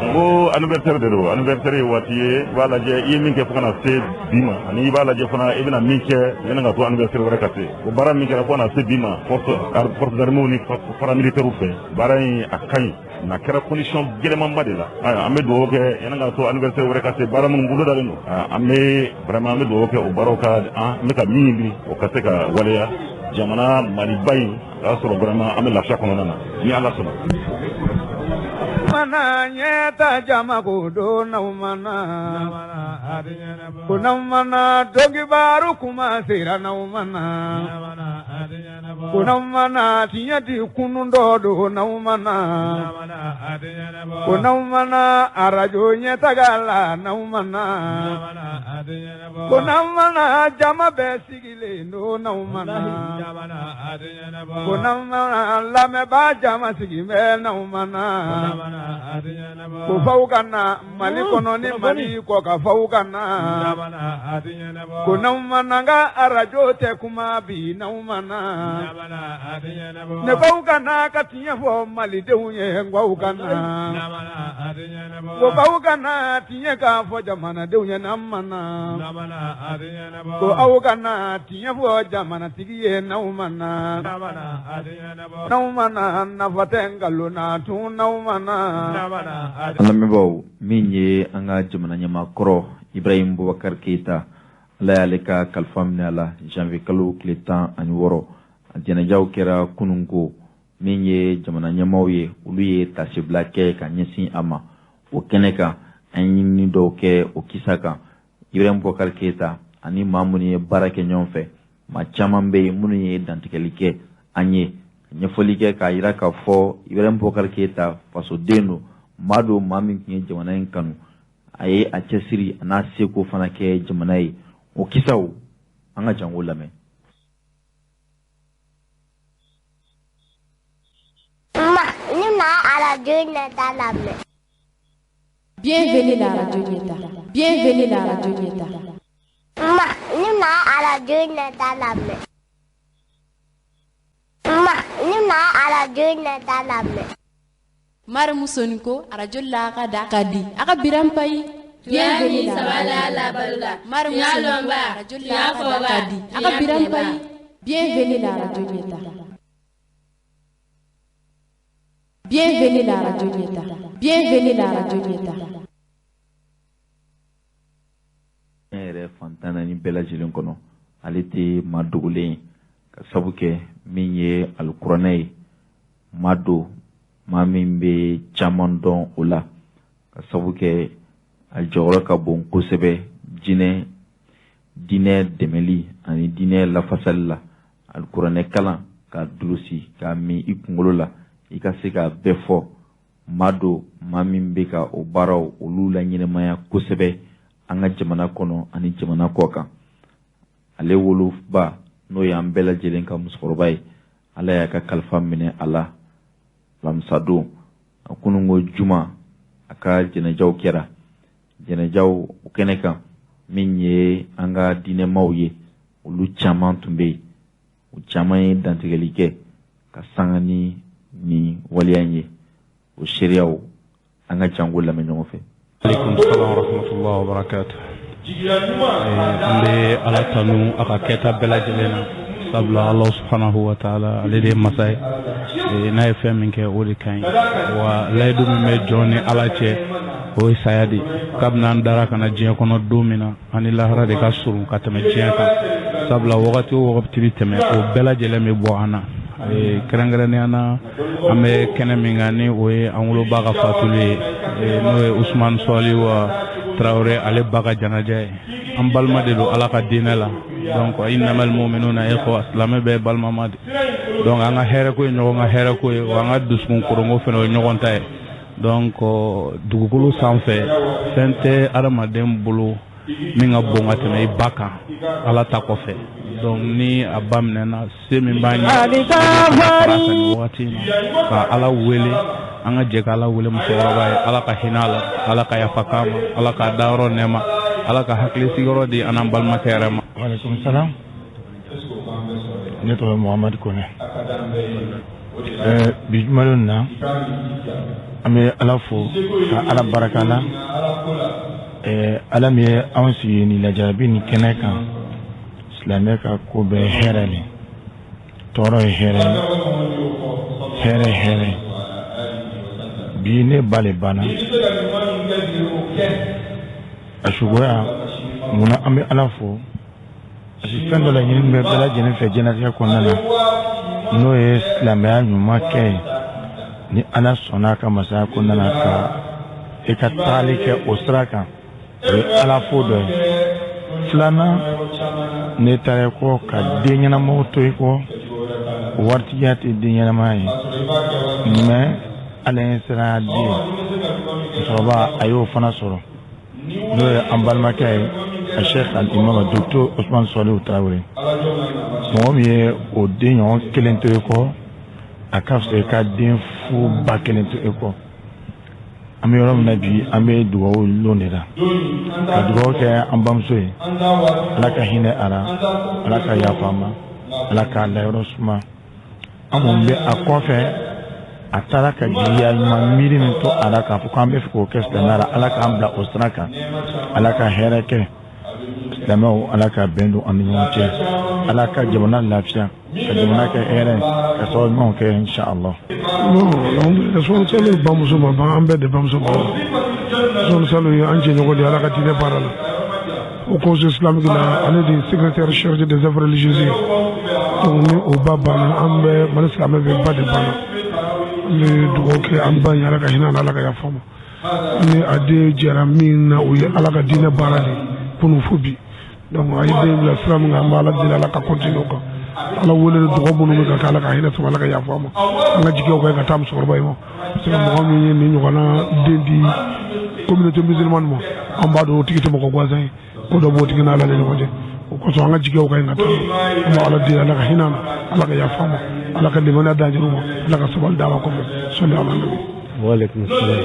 N ko anniversaire de don, anniversaire ye waati ye, i b'a lajɛ i ye min kɛ fo ka na se bi ma, ani i b'a lajɛ fana i bɛna min kɛ yanni ka to anniversaire wɛrɛ ka se. O baara min kɛra fo ka na se bi ma, force armée ni paramilitaires fɛ, baara in a ka ɲi, a kɛra condition gɛlɛmanba de la. Ayiwa, an bɛ dugawu kɛ yanni ka to anniversaire wɛrɛ ka se, baara minnu bolo dalen don, an bɛ vraiment an bɛ dugawu kɛ o baaraw ka an bɛ ka min ɲini o ka se ka waleya jamana Maliba in, o y'a sɔrɔ vraiment an bɛ lafiya kɔnɔna na ni Ala sɔnna. Mana ɲɛta jama ko don n'aw mana, ko n'aw mana dɔnkibaru kuma sera n'aw mana, ko n'aw mana tiɲɛ di kunun dɔ don n'aw mana, ko n'aw mana arajo ɲɛtaga la n'aw mana, ko n'aw mana jama bɛɛ sigilen don n'aw mana, ko n'aw mana lamɛnbaa jama sigi bɛ n'aw mana. Ko faw ka na Mali kɔnɔ ni Mali kɔ ka faw ka na. Ko n'aw ma na n ka arajo tɛ kuma bi n'aw ma na. Ne faw ka na ka tiɲɛ fɔ malidenw ye n k'aw ka na. Ko faw ka na tiɲɛ k'a fɔ jamanadenw ye n'an ma na. Ko aw ka na tiɲɛ fɔ jamanatigi ye n'aw ma na. N'aw ma na nafa tɛ nkalon na tun n'aw ma na. An lamɛnbaaw, min ye an ka jamana ɲɛmaakɔrɔ Ibrahim Boubacar Keita, Ala y'ale ka kalifa minɛ a la janvier kalo tile 16. A jɛnɛjaw kɛra kununko. Min ye jamana ɲɛmaaw ye, olu ye tasibila kɛ ka ɲɛsin a ma. O kɛnɛ kan, an ye ɲinini dɔw kɛ o kisa kan. Ibrahim Boubacar Keita ani maa minnu ye baara kɛ ɲɔgɔn fɛ, maa caman bɛ yen minnu ye dantigɛli kɛ an ye, ɲɛfɔli kɛ k'a jira k'a fɔ Ibrahim Boubacar Keita fasoden don, maa don maa min tun ye jamana in kanu, a ye a cɛsiri a n'a seko fana kɛ jamana ye. O kisaw an ka jango lamɛn. Ma, ne ma arajo ɲɛta lamɛn. Bienvenue la radio Ɲɛta. Bienvenue la radio Ɲɛta. Ma, ne ma arajo ɲɛta lamɛn. Ma, ne ma arajo ɲɛta lamɛn. Marimu Soniko arajo la ka da ka di a ka biran payi. Bienvenue la radio Ɲɛta. Marimu Soniko arajo la ka da ka di a ka biran payi. Bienvenue la radio Ɲɛta. Bienvenue la radio Ɲɛta. Bienvenue la radio Ɲɛta. Ne yɛrɛ fantan naani bɛɛ lajɛlen kɔnɔ, ale tɛ maa dogolen ye, ka sabu kɛ min ye alikuranɛ ye, maa don maa min bɛ caman dɔn o la, ka sabu kɛ a jɔyɔrɔ ka bon kosɛbɛ jinɛ diinɛ dɛmɛli ani diinɛ lafasali la. Alikuranɛ kalan ka durusi k'a min i kunkolo la, i ka se k'a bɛɛ fɔ. Maa don maa min bɛ ka o baaraw olu la ɲɛnɛmaya kosɛbɛ an ka jamana kɔnɔ ani jamana kɔ kan. Ale woloba n'o y'an bɛɛ lajɛlen ka musokɔrɔba ye, Ala y'a ka kalifa minɛ a la lamisadon. A kununko juma a ka jɛnɛjaw kɛra. Jɛnɛjaw o kɛnɛ kan, min ye an ka diinɛmaw ye, olu caman tun bɛ yen. O caman ye dantigɛli kɛ ka sanga ni nin waleya in ye. O seereyaw an ka jango lamɛn ɲɔgɔn fɛ. Aleykum salaam wa rahmatulah wa barakatuh. An bɛ Ala tanu a ka kɛta bɛɛ lajɛlen na, sabula Ala subhanahu wa taala ale de ye masa ye, n'a ye fɛn min kɛ o de ka ɲi. Wa layidu min bɛ jɔn ni Ala cɛ, o ye saya de ye. Kabini an dara ka na diɲɛ kɔnɔ don min na, an ni lahara de ka surun ka tɛmɛ diɲɛ kan, sabula wagati o wagati bɛ tɛmɛ, o bɛɛ lajɛlen bɛ bɔ an na. Kɛrɛnkɛrɛnnenya na, an bɛ kɛnɛ min kan ni o ye an woloba ka fatuli ye, n'o ye Usumani Sɔliwa Tarawele ale ba ka janaja ye. An balima de don Ala ka diinɛ la, donc innamal mu'minuna ikhwa, silamɛ bɛɛ ye balimama de. Donc an ka hɛrɛ ko ye ɲɔgɔn ka hɛrɛ ko ye, wa an ka dusukun koronko fana o ye ɲɔgɔn ta ye. Donc dugukolo sanfɛ fɛn tɛ adamaden bolo min ka bon ka tɛmɛ i ba kan Ala ta kɔfɛ. Donc ni a ba minɛna, se min b'an ye nin wagati in na, ka Ala wele, an ka jɛ ka Ala wele musokɔrɔba ye. Ala ka hinɛ a la, Ala ka yafa k'a ma, Ala k'a dayɔrɔ nɛɛma, Ala ka hakili sigiyɔrɔ di an n'an balimakɛ yɛrɛ ma. Waaleykum salaam. Ne tɔgɔ ye Muhamadu Kone. Bi jumadon na, an bɛ Ala fo ka Ala barika la. Ala min ye anw sigi nin lajarabi nin kɛnɛ kan, silamɛ ka ko bɛɛ hɛrɛ de, tɔɔrɔ ye hɛrɛ ye, hɛrɛ hɛrɛ. Bi ne ba le banna a sugoya munna an bɛ Ala fo, parce que fɛn dɔ la ɲini bɛ bɛɛ lajɛlen fɛ diɲɛlatigɛ kɔnɔna na, n'o ye silamɛya ɲuman kɛ ye. Ni Ala sɔnna a ka masaya kɔnɔna na ka i ka tagali kɛ o sira kan, o ye Ala fo dɔ ye. Filanan, ne taara i kɔ ka den ɲɛnamaw to i kɔ, waritigiya tɛ den ɲɛnamaya ye, mais Ala ye sira den musokɔrɔba a y'o fana sɔrɔ, n'o ye an balimakɛ ye a Cheikh al-Imam Docteur Ousmane Saliou Traoré. Mɔgɔ min ye o den ɲɔgɔn kelen to i kɔ, a ka fisa i ka den fu ba kelen to i kɔ. An bɛ yɔrɔ min na bi, an bɛ dugawu lon de la, ka dugawu kɛ an bamuso ye. Ala ka hinɛ a la, Ala ka yafa a ma, Ala k'a dayɔrɔ suma. An kɔni bɛ a kɔfɛ, a taara ka jigiya ɲuman miiri min to a la k'a fɔ k'an bɛ fɛ k'o kɛ silamɛya la, Ala k'an bila o sira kan. Ala ka hɛrɛ kɛ silamɛw, Ala ka bɛn don an ni ɲɔgɔn cɛ, Ala ka jamana lafiya, ka jamana kɛ hɛrɛ, ka sababu ɲumanw kɛ, inshallah. Bon, alhamdulillah, Usumani Salihu bamuso ma ban, an bɛɛ de bamuso ma. Usumani Salihu ye an jɛɲɔgɔn de ye Ala ka diinɛ baara la. Haut Conseil islamique la, ale de ye secrétaire chargé des affaires religieuses ye. Donc ni o ba banna, an bɛ Mali silamɛ bɛɛ ba de banna. An bɛ dugawu kɛ an ba ye, Ala ka hinɛ a la, Ala ka yafa a ma. Ni a den jɛra min na, o ye Ala ka diinɛ baara de ye kunun fo bi. Donc a ye den bila sira min kan, an bɛ Ala deli, Ala ka continuer o kan. Ala wele dɔgɔ minnu bɛ ka kɛ, Ala ka hinɛ sɔrɔ, Ala ka yafa a ma. An ka jigiyaw ka ɲi ka taa musokɔrɔba in ma, parce que mɔgɔ min ye nin ɲɔgɔnna den di communauté musulmane ma, an b'a dɔn o tigi tɛ mɔgɔ gansan ye, ko dɔ b'o tigi n'Ala ni ɲɔgɔn cɛ. O kosɔn an ka jigiyaw ka ɲi ka taa. An bɛ Ala deli, Ala ka hinɛ a na, Ala ka yafa a ma, Ala ka limaniya d'an jeliw ma, Ala ka sabali d'a ma kɔfɛ. Sɔli ala nabi. Waaleykum salam.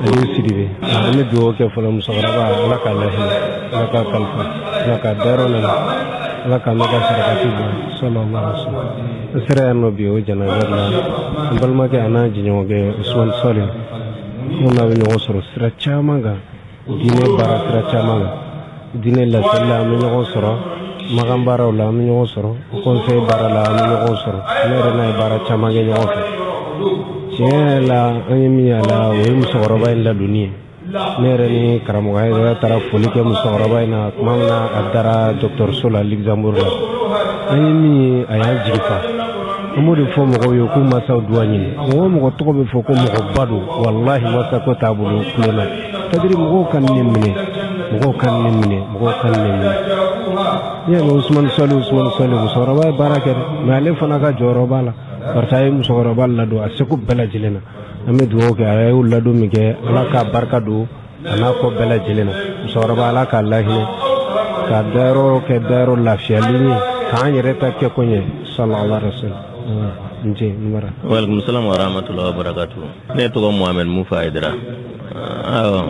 Aliou Sidibe, an bɛ dugawu kɛ fɔlɔ musokɔrɔba, Ala k'a lahinɛ, Ala k'a kalifa, Ala k'a dayɔrɔ nana, Ala k'a mɛn ka sarakati bɔ, sallallahu alaihi wasallam. An sera yan nɔ bi o janaja la, an balimakɛ a n'an jɛɲɔgɔnkɛ Usumani Salihu, anw n'a bɛ ɲɔgɔn sɔrɔ sira caman kan, diinɛ baara sira caman kan, diinɛ laseli la an bɛ ɲɔgɔn sɔrɔ, makan baaraw la an bɛ ɲɔgɔn sɔrɔ, conseil baara la an bɛ ɲɔgɔn sɔrɔ. Ne yɛrɛ n'a ye baara caman kɛ ɲɔgɔn fɛ. Tiɲɛ yɛrɛ la, an ye min y'a la, o ye musokɔrɔba in ladonni ye. Ne yɛrɛ ni karamɔgɔ yɛrɛ taara foli kɛ musokɔrɔba in na tuma min na a taara dɔgɔtɔrɔso la Luxembourg la. An ye min ye, a y'an jigi fa. An b'o de fɔ mɔgɔw ye k'u masaw duwa ɲini. Mɔgɔ o mɔgɔ tɔgɔ bɛ fɔ ko mɔgɔba don, walahi masa ko t'a bolo tulon na. C'est-à-dire mɔgɔw ka ne minɛ, mɔgɔw ka ne minɛ, mɔgɔw ka ne minɛ. N'i y'a mɛn Usumani Salihu, Usumani Salihu, musokɔrɔba ye baara kɛ dɛ, mais ale fana ka jɔyɔrɔ b'a la. Parce que a ye musokɔrɔba ladon a seko bɛɛ lajɛlen na. An bɛ dugawu kɛ, a y'o ladon min kɛ, Ala k'a barika don a n'a kɔ bɛɛ lajɛlen na. Musokɔrɔba, Ala k'a lahinɛ, k'a dayɔrɔ kɛ dayɔrɔ lafiyalen ye, k'an yɛrɛ ta kɛ ko ɲɛ, sallallahu alaihi wasallam. N ce n bara. Waaleykum salam wa rahmatullahi wa barakatuh. Ne tɔgɔ Mohamed Mufa Haidara. Awɔ,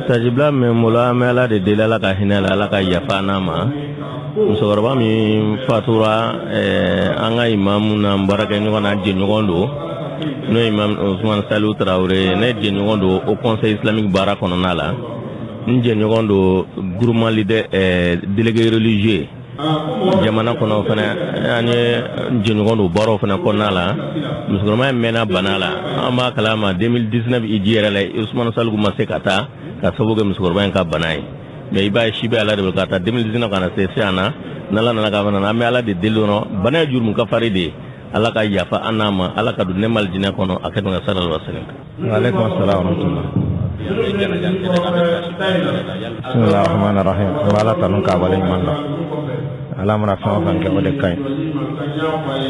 tajibila min bolo, an bɛ Ala de deli, Ala ka hinɛ la, Ala ka yafa n'a ma. Musokɔrɔba min fatura, an ka imamu n'an baarakɛɲɔgɔn n'an jɛɲɔgɔn don, n'o ye imam Usumani Salihu Tarawele. Ne jɛɲɔgɔn don Haut Conseil islamique baara kɔnɔna la, n jɛɲɔgɔn don groupement leader, délégué religieux jamana kɔnɔ fana, an ye jɛɲɔgɔn don baaraw fana kɔnɔna la. Musokɔrɔba in mɛnna bana la, an b'a kalama 2019 hiji yɛrɛ la, Usumani Salihu ma se ka taa ka sababu kɛ musokɔrɔba in ka bana ye. Mais i b'a ye, si bɛ Ala de bolo ka taa 2019 ka na se sisan na, n'Ala nana ka fana, an bɛ Ala de deli dɔrɔn. Bana ye jurumu kafari de ye, Ala ka yafa an n'a ma, Ala ka don nɛɛma alijinɛ kɔnɔ, a kɛ ka sallallahu alaihi wasallam. Waaleykum salam wa rahmatullah. Bismillahir rahmanir rahim. An bɛ Ala tanu k'a waleɲuman dɔn. Ala mana fɛn o fɛn kɛ, o de ka ɲi.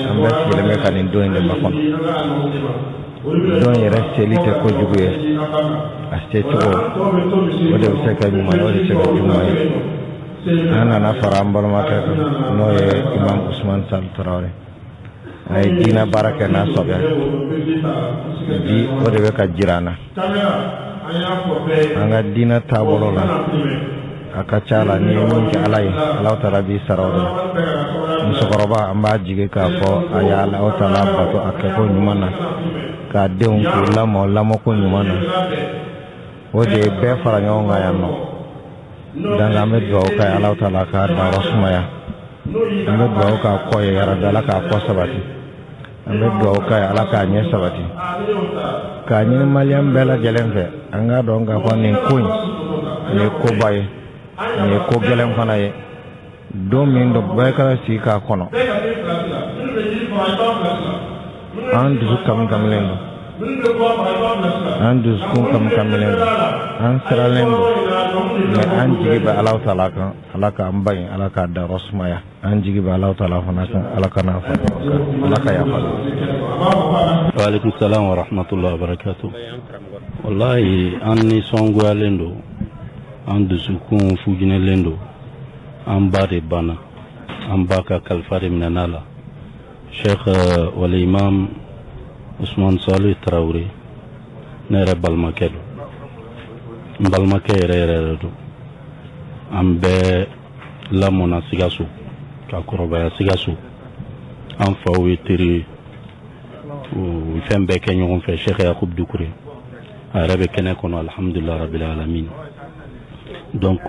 An bɛɛ sigilen bɛ ka nin don in de makɔnɔ. Don yɛrɛ seli tɛ kojugu ye, a secogo o de bɛ se ka ɲuman ye, o de bɛ se ka juguman ye. An nana fara an balimakɛ kan, n'o ye imam Usumani Salihu Tarawele. A ye diinɛ baara kɛ n'a sɔbɛ bi, o de bɛ ka jira an na. An ka diinɛ taabolo la, a ka ca la, n'i ye min kɛ Ala ye, Alahu taala b'i sara o de la. Musokɔrɔba, an b'a jigi k'a fɔ a ye Alahu taala bato a kɛko ɲuman na, k'a denw k'u lamɔ lamɔko ɲuman na. O de ye bɛɛ fara ɲɔgɔn kan yan nɔ. Donc an bɛ dugawu k'a ye, Alahu taala k'a dayɔrɔ sumaya. An bɛ dugawu k'a kɔ ye, yarabi Ala k'a kɔ sabati. An bɛ dugawu k'a ye, Ala k'a ɲɛ sabati. K'a ɲini maliyɛn bɛɛ lajɛlen fɛ, an k'a dɔn k'a fɔ nin ko in, nin ye koba ye, nin ye ko gɛlɛn fana ye. Don min don, bɛɛ ka sigi k'a kɔnɔ. An dusu kami kamilen don, an dusukun kami kamilen don, an siralen don, mais an jigi bɛ Alahu taala kan. Ala k'an ba in, Ala k'a dayɔrɔ sumaya. An jigi bɛ Alahu taala fana kan, Ala ka n'a fara ɲɔgɔn kan, Ala ka yafa. Waaleykum salam wa rahmatullahi wa barakatuh. Wallahi, an nisɔngoyalen don, an dusukun fujinɛlen don. An ba de banna, an ba ka kalifa de minɛna la, Cheikh wala imam Usman Salih Traoré. Ne yɛrɛ balimakɛ don, n balimakɛ yɛrɛ yɛrɛ yɛrɛ don. An bɛɛ lamɔna Sikaso ka kɔrɔbaya Sikaso. An faw ye teri ye, u ye fɛn bɛɛ kɛ ɲɔgɔn fɛ. Cheikh Yakub Dukure, a yɛrɛ bɛ kɛnɛ kɔnɔ, alhamdulilah rabbil alamin. Donc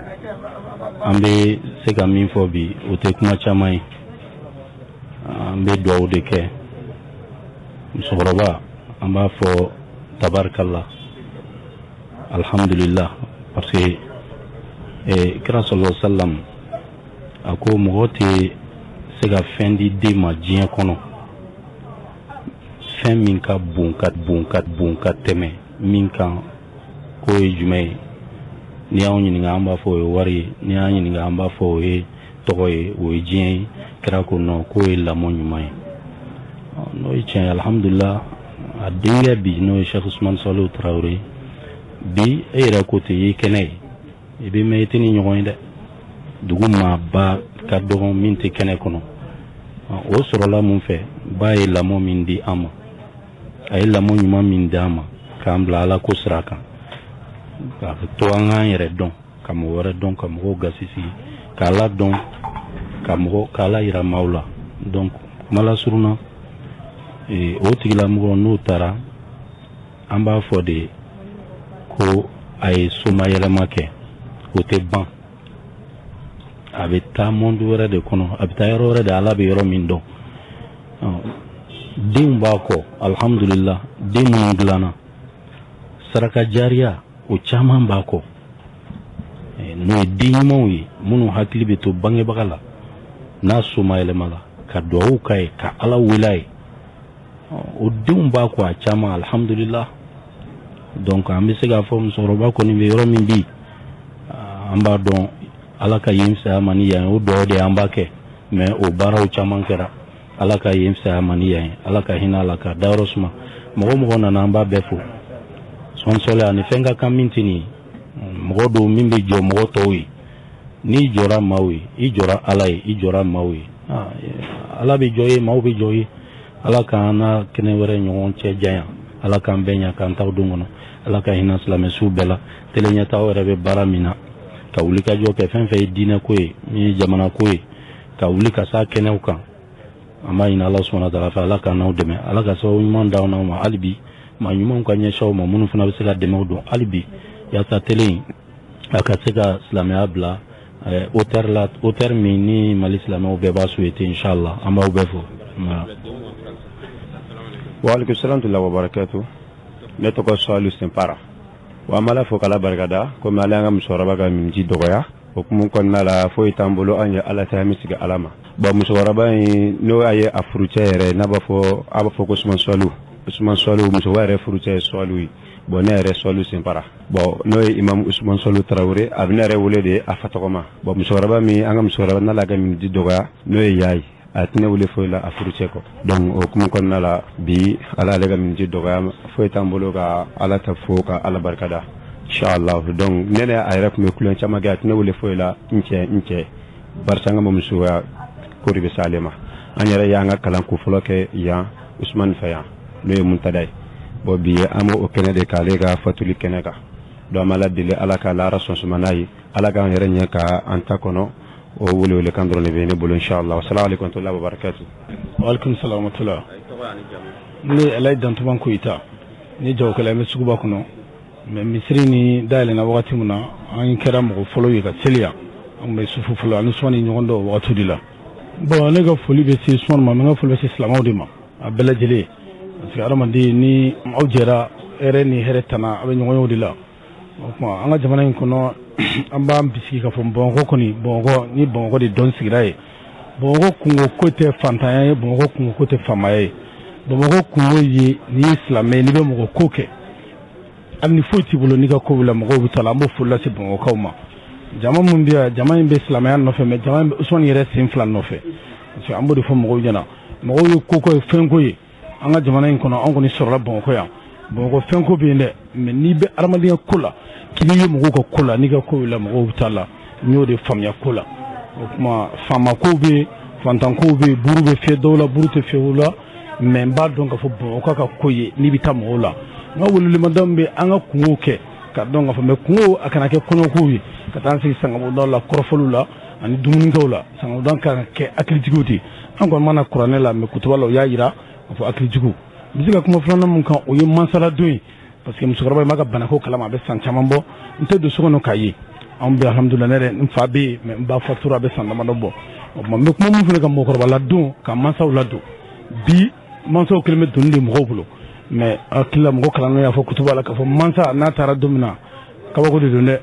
an bɛ se ka min fɔ bi, o tɛ kuma caman ye. An bɛ dugawu de kɛ musokɔrɔba. An b'a fɔ tabarikala, alhamdulillah, parce que kira sallallahu alaihi wasallam a ko mɔgɔ tɛ se ka fɛn di den ma diɲɛ kɔnɔ, fɛn min ka bon ka bon ka bon ka tɛmɛ min kan. K'o ye jumɛn ye? N'i y'anw ɲininka, an b'a fɔ o ye wari ye. N'i y'an ɲininka, an b'a fɔ o ye tɔgɔ ye, o ye diɲɛ ye. Kira ko non, k'o ye lamɔ ɲuman ye. N'o ye tiɲɛ ye, alhamdulillah, a denkɛ bi, n'o ye Cheikh Usman Salihu Tarawele bi, e yɛrɛ ko ten, i ye kɛnɛ ye, i bɛ mɛn i tɛ ni ɲɔgɔn ye dɛ. Dugu maaba ka dɔgɔn min tɛ kɛnɛ kɔnɔ. O sɔrɔla mun fɛ? Ba ye lamɔ min di an ma, a ye lamɔ ɲuman min di an ma, k'an bila Ala ko sira kan, k'a to an k'an yɛrɛ dɔn, ka mɔgɔ wɛrɛ dɔn, ka mɔgɔw gasi sigi, k'Ala dɔn, ka mɔgɔ k'Ala yira maaw la. Donc kuma lasurunna, o tigilamɔgɔ n'o taara, an b'a fɔ de ko a ye somayɛlɛma kɛ. O tɛ ban, a bɛ taa monde wɛrɛ de kɔnɔ, a bɛ taa yɔrɔ wɛrɛ de, Ala bɛ yɔrɔ min dɔn. Denw b'a kɔ, alhamdulillah, den minnu dilanna saraka jariya, o caman b'a kɔ, n'o ye den ɲumanw ye, minnu hakili bɛ to bangebaga la n'a somayɛlɛma la, ka duwawu k'a ye, ka Ala wele a ye. O denw b'a kɔ, a caman, alhamdulillah. Donc an bɛ se k'a fɔ musokɔrɔba kɔni bɛ yɔrɔ min bi, an b'a dɔn Ala ka yen fisaya ma ni yan ye. O duwawu de an b'a kɛ, mais o baaraw caman kɛra. Ala ka yen fisaya ma ni yan ye, Ala ka hinɛ a la, ka dayɔrɔ suma. Mɔgɔ mɔgɔ nana, an b'a bɛɛ fo. Sɔnsɔlɛ ani fɛn ka kan min tɛ nin ye, mɔgɔ don min bɛ jɔ mɔgɔ tɔw ye. N'i jɔra maaw ye, i jɔra Ala ye, i jɔra maaw ye. Ala bɛ jɔ ye, maaw bɛ jɔ ye. Ala k'an n'a kɛnɛ wɛrɛ ɲɔgɔn cɛ janya, Ala k'an bɛɛ ɲa k'an taw don kɔnɔ. Ala ka hinɛ silamɛsiw bɛɛ la. Télé ɲɛtaaw yɛrɛ bɛ baara min na, ka wuli ka jɔ kɛ, fɛn fɛn ye diinɛ ko ye, min ye jamana ko ye, ka wuli ka s'a kɛnɛw kan, an b'a ɲini Ala subahana taala fɛ, Ala k'an n'aw dɛmɛ, Ala ka sababu ɲuman d'aw n'aw ma. Hali bi maa ɲumanw ka ɲɛsin aw ma, minnu fana bɛ se ka dɛmɛw don hali bi, yaasa télé in a ka se ka silamɛya bila hauteur la, hauteur min ni Mali silamɛw bɛɛ b'a souhaiter, inchallah. An b'aw bɛɛ fo. Wa alaikum salam wa barakatuh. Ne tɔgɔ Salihu Senpara. Wa an b'Ala fo k'Ala barikada, komi Ala y'an ka musokɔrɔba ka miniji dɔgɔya. O hukumu kɔnɔna la, foyi t'an bolo, an ye Ala ta, an bɛ sigi Ala ma. Bon, musokɔrɔba in, n'o y'a ye a furucɛ yɛrɛ, n'a b'a fɔ, a b'a fɔ ko Usman Salihu, Usman Salihu, musokɔrɔba yɛrɛ furucɛ ye Salihu ye. Bon, ne yɛrɛ Salihu Senpara. Bon, n'o ye imam Usman Salihu Tarawele, a bɛ ne yɛrɛ wele de a fa tɔgɔ ma. Bon, musokɔrɔba min, an ka musokɔrɔba, n'Ala ka miniji dɔgɔya, n'o ye ya ye, a tɛ ne wele foyi la a furucɛ kɔ. Donc o hukumu kɔnɔna la bi, Ala ale ka miniji dɔgɔya, foyi t'an bolo ka Ala ta fo ka Ala barikada, inchallah. Donc ne a yɛrɛ tun bɛ kulon caman kɛ, a tɛ ne wele foyi la n cɛ, n cɛ, barisa an ka mamusoya ko de bɛ s'ale ma. An yɛrɛ y'an ka kalan kun fɔlɔ kɛ yan Usumani fɛ yan, n'o ye Muntada ye. Bon, bi an b'o kɛnɛ de k'ale ka fatuli kɛnɛ kan. Donc an b'Ala deli, Ala ka lahara sɔn suma n'a ye, Ala k'an yɛrɛ ɲɛ ka an ta kɔnɔ. O welewele kan dɔrɔn de bɛ ne bolo, inchallah. Assalamu alaikum wa rahmatullahi wa barakatuh. Wa alaikum salam wa rahmatullah. Ne Alayi Dantuman Koyita, ni jagokɛla n bɛ suguba kɔnɔ. Mais misiri ni dayɛlɛnna wagati min na, an kɛra mɔgɔ fɔlɔ ye ka seli yan. An bɛ sufu fɔlɔ ani Usumani ɲɔgɔn dɔn o wagati de la. Bon, ne ka foli bɛ se Usumani ma, n ka foli bɛ se silamɛw de ma, a bɛɛ lajɛlen, parce que adamaden ni aw jɛra hɛrɛ ni hɛrɛ tana, a bɛ ɲɔgɔn ye o de la. O tuma an ka jamana in kɔnɔ, an b'an bisigi k'a fɔ Bamakɔ kɔni, Bamakɔ ni Bamakɔ de dɔn sigira ye. Bamakɔ kungo ko tɛ fantanya ye, Bamakɔ kungo ko tɛ faamaya ye. Bamakɔ kungo ye n'i ye silamɛ ye, n'i bɛ mɔgɔ ko kɛ, hali ni foyi t'i bolo, n'i ka ko b'i la, mɔgɔw bɛ taa la. An b'o foli lase Bamakɔkaw ma. Jama min bɛ yan, jama in bɛ silamɛya nɔfɛ, mais jama in bɛ Usumani yɛrɛ sen fila nɔfɛ, parce que an b'o de fɔ mɔgɔw ɲɛna. Mɔgɔw ye ko ko ye fɛnko ye an ka jamana in kɔnɔ. An kɔni sɔrɔla Bamakɔ yan. Bamakɔ fɛnko bɛ yen dɛ, mais n'i bɛ adamadenya ko la, k'i ye mɔgɔw ka ko la, n'i ka ko la, mɔgɔw bɛ taa la. N y'o de faamuya ko la. O tuma faama kow bɛ yen, fantan kow bɛ yen, buru bɛ fiyɛ dɔw la, buru tɛ fiyɛ o la, mais n b'a dɔn k'a fɔ Bamakɔ ka ko ye n'i bɛ taa mɔgɔw la. N ka welewelemada min bɛ an ka kungow kɛ ka dɔn k'a fɔ, mais kungo a kana kɛ kɔɲɔkow ye, ka taa an sigi sangabudaw la, kɔrɔfɔliw la ani dumunikɛw la. Sangabuda kan ka kɛ hakilitigiw de ye. An kɔni mana kuranɛ la, mais kutuba la o y'a jira k'a fɔ hakilitigiw. N bɛ se ka kuma filanan mun kan, o ye masaladon ye, parce que musokɔrɔba in b'a ka banako kalama, a bɛ san caman bɔ. N tɛ don so kɔnɔ k'a ye. Anw bɛ alhamdulilah, ne yɛrɛ n fa bɛ yen, mais n ba fatura a bɛ san damadɔ bɔ. O tuma n bɛ kuma min fana ka mɔgɔkɔrɔba ladon, ka mansaw ladon. Bi mansaw kɛlen bɛ doni de mɔgɔw bolo, mais hakili la mɔgɔ kalannen y'a fɔ kutuba la k'a fɔ mansa n'a taara don min na, kabako de don dɛ.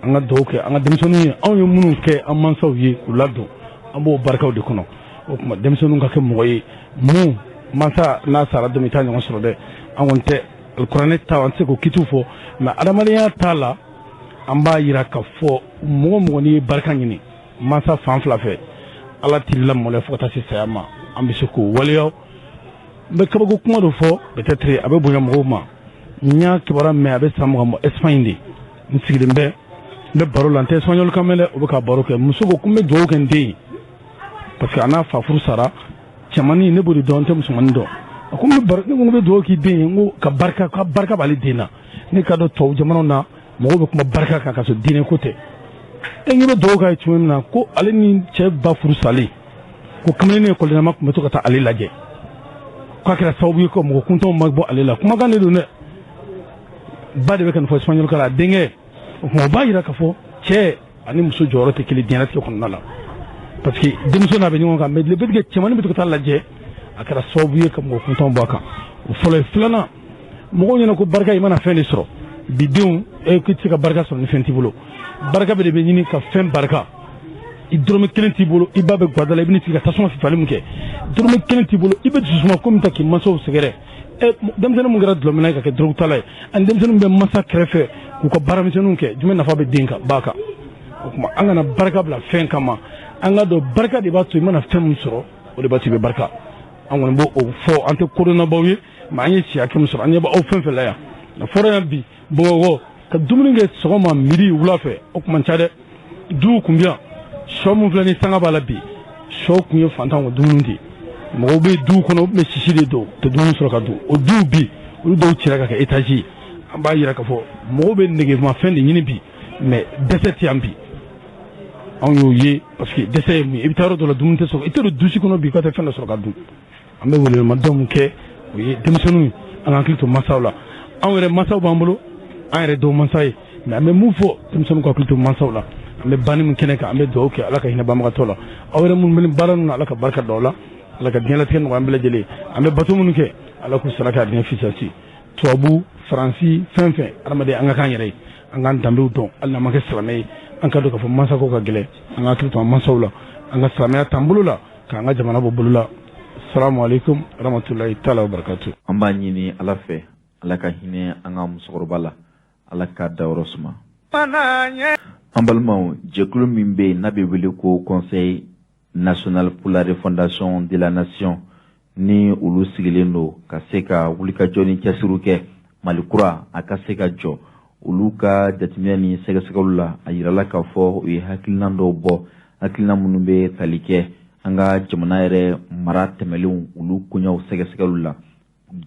An ka dugawu kɛ an ka denmisɛnninw ye, anw ye minnu kɛ an mansaw ye k'u ladon, an b'o barikaw de kɔnɔ. O tuma denmisɛnninw ka kɛ mɔgɔ ye mun mansa n'a sara don min, i t'a ɲɔgɔn sɔrɔ dɛ. An kɔni tɛ alikuranɛ ta, an tɛ se k'o kitiw fɔ, mais adamadenya t'a la. An b'a yira k'a fɔ mɔgɔ mɔgɔ n'i ye barika ɲini mansa fan fila fɛ, Ala t'i lamaloya fo ka taa se saya ma. An bɛ se k'o waleya. N bɛ kabako kuma dɔ fɔ, peut-être a bɛ bonya mɔgɔw ma. N y'a kibaruya mɛn a bɛ san 20 bɔ, Espagne de n sigilen bɛ, n bɛ baro la, n tɛ espagnol kan mɛn dɛ, o bɛ ka baro kɛ. Muso ko ko n bɛ dugawu kɛ n den ye, parce que a n'a fa furu sara. Cɛmannin ne b'o de dɔn, n tɛ musomannin dɔn. A ko n bɛ baro, ne ko n bɛ dugawu k'i den ye, n ko ka barika, ka barika b'ale den na. Ne ka dɔn tubabu jamanaw na, mɔgɔw bɛ kuma barika kan ka sɔrɔ diinɛ ko tɛ. E n bɛ dugawu k'a ye cogo min na, ko ale ni cɛ ba furu salen, ko kamalen ekɔlidenma tun bɛ to ka taa ale lajɛ, k'a kɛra sababu ye ko mɔgɔ kuntanw ma bɔ ale la. Kumakan de don dɛ, ba de bɛ ka nin fɔ espagnol kan la, denkɛ. O tuma o b'a jira k'a fɔ cɛ ani muso jɔyɔrɔ tɛ kelen diɲɛlatigɛ kɔnɔna la, parce que denmuso n'a bɛ ɲɔgɔn kan, mais le fait que cɛmannin bɛ to ka taa lajɛ, a kɛra sababu ye ka mɔgɔ kuntanw bɔ a kan. O fɔlɔ ye. Filanan, mɔgɔw ɲɛna ko barika, i mana fɛn de sɔrɔ. Bi denw, e k'i tɛ se ka barika sɔrɔ ni fɛn t'i bolo. Barika bɛ de bɛ ɲini ka fɛn barika. I dɔrɔmɛ kelen t'i bolo, i ba bɛ gwada la, i bɛ sigi ka tasuma fifali min kɛ, dɔrɔmɛ kelen t'i bolo, i bɛ dususuma ko min ta k'i mansaw sɛgɛrɛ. Denmisɛnnin mun kɛra dɔlɔminna ye ka kɛ dɔrɔgutala ye, ani denmisɛnnin bɛ masa kɛrɛfɛ k'u ka baaramisɛnninw kɛ, jumɛn nafa bɛ den kan, ba kan? O tuma an kana barika bila fɛn kama. An ka dɔn barika de b'a to i mana fɛn min sɔrɔ, o de b'a to i bɛ barika. An kɔni b'o fɔ, an tɛ kodɔnnabaw ye, mais an ye si hakɛ min sɔrɔ, an ɲɛ bɛ aw fɛn fɛn la yan. A fɔra yan bi Bamakɔ, ka dumuni kɛ sɔgɔma, midi, wula fɛ, o tun man ca dɛ. Duw kun bɛ yan, sɔ min filɛ ni sanga b'a la bi, sɔ kun ye fantanw ka dumuni de ye. Mɔgɔw bɛ duw kɔnɔ, u tun bɛ sisi de don, u tɛ dumuni sɔrɔ ka dun. O duw bi, olu dɔw cira ka kɛ étage ye. An b'a yira k'a fɔ mɔgɔw bɛ negemafɛn de ɲini bi, mais dɛsɛ tɛ yan bi. Anw y'o ye, parce que dɛsɛ ye mun ye? I bɛ taa yɔrɔ dɔ la, dumuni tɛ sɔrɔ, i tɛ don dusi kɔnɔ bi k'a tɛ fɛn dɔ sɔrɔ ka dun. An bɛ welewelemada min kɛ, o ye denmisɛnninw ye, an ka hakili to mansaw la. Anw yɛrɛ mansaw b'an bolo, an yɛrɛ dɔw mansa ye, mais an bɛ mun fɔ, denmisɛnninw ka hakili to mansaw la. An bɛ banni min kɛnɛ kan, an bɛ dugawu kɛ Ala ka hinɛ banbagatɔ la. Aw yɛrɛ minnu bɛ nin baara ninnu na, Ala ka barika don aw la, Ala ka diɲɛlatigɛ nɔgɔya an bɛɛ lajɛlen. An bɛ bato minnu kɛ, Ala k'u saraka diɲɛ fisasi. Tubabu, Faransi, fɛn fɛn, adamaden an ka k'an yɛrɛ ye, an k'an danbew dɔn, hali n'an ma kɛ silamɛ ye, an ka dɔn k'a fɔ mansako ka gɛlɛn. An ka hakili to an mansaw la, an ka silamɛya t'an bolo la, k'an ka jamana bɔ bolo la. Salamu aleykum rahmatulahi taala wa barakatu. An b'a ɲini Ala fɛ, Ala ka hinɛ an ka musokɔrɔba la, Ala k'a dayɔrɔ suma. An balimaw, jɛkulu min bɛ yen n'a bɛ wele ko Conseil national pour la refondation de la nation, ni olu sigilen don ka se ka wulikajɔ ni cɛsiriw kɛ Mali kura a ka se ka jɔ, olu ka jateminɛ ni sɛgɛsɛgɛliw la, a yirala k'a fɔ u ye hakilina dɔw bɔ, hakilina minnu bɛ tali kɛ an ka jamana yɛrɛ mara tɛmɛlenw olu koɲɛw sɛgɛsɛgɛliw la,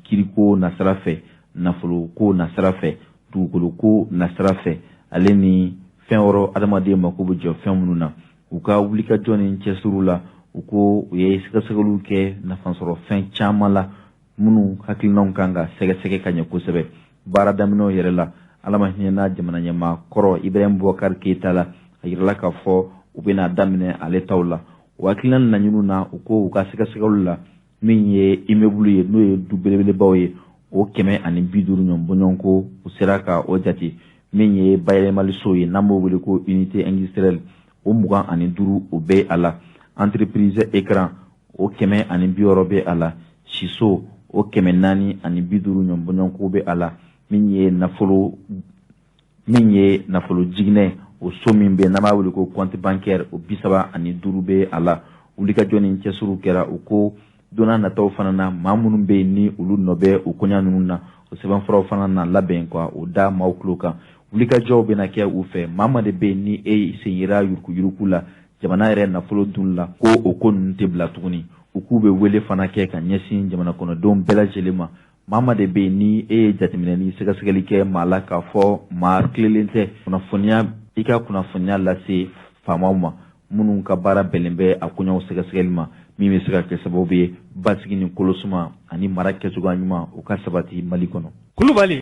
kiriko nasira fɛ, nafoloko nasira fɛ, dugukoloko nasira fɛ, ale ni fɛn wɛrɛ adamaden mako bɛ jɔ fɛn minnu na. U ka wulikajɔ ni cɛsiriw la, u ko u ye sɛgɛsɛgɛliw kɛ nafasɔrɔ fɛn caman la minnu hakilinaw kan ka sɛgɛsɛgɛ ka ɲɛ kosɛbɛ. Baara daminɛw yɛrɛ la, Ala ma hinɛ jamana ɲɛmaa kɔrɔ Ibrahim Boubacar Keïta la, a yirala k'a fɔ u bɛna daminɛ ale taw la. O hakilina laɲiniw na, u ko u ka sɛgɛsɛgɛliw la, min ye immeuble ye, n'o ye du belebelebaw ye, o 150 ɲɔgɔn bɔɲɔgɔnko, u sera ka o jate. Min ye bayɛlɛmaliso ye, n'an b'o wele ko unité industrielle, o 25 o bɛ a la. Entreprise écran, o 160 bɛ a la. Siso, o 450 ɲɔgɔn bɔɲɔgɔnko bɛ a la. Min ye nafolo jiginɛ, o so min bɛ n'an b'a wele ko compte bancaire, o 35 bɛ a la. Wulikajɔ ni cɛsiriw kɛra, u ko donna nataw fana na, maa minnu bɛ yen ni olu nɔ bɛ o koɲa ninnu na, o sɛbɛnfuraw fana na labɛn ka o da maaw tulo kan. Wulikajɔw bɛna kɛ u fɛ. Maa ma de bɛ yen ni e sen yera yurukuyuruku la jamana yɛrɛ nafolo dun la, ko o ko ninnu tɛ bila tuguni. U k'u bɛ wele fana kɛ ka ɲɛsin jamana kɔnɔdenw bɛɛ lajɛlen ma, Maa ma de bɛ yen ni e ye jateminɛ ni sɛgɛsɛgɛli kɛ maa la k'a fɔ maa tilelen tɛ, kunnafoniya i ka kunnafoniya lase faamaw ma minnu ka baara bɛnnen bɛ a koɲɛw sɛgɛsɛgɛli ma, min bɛ se ka kɛ sababu ye basigi ni kolosuma ani mara kɛcogoya ɲuman o ka sabati Mali kɔnɔ. Kulubali.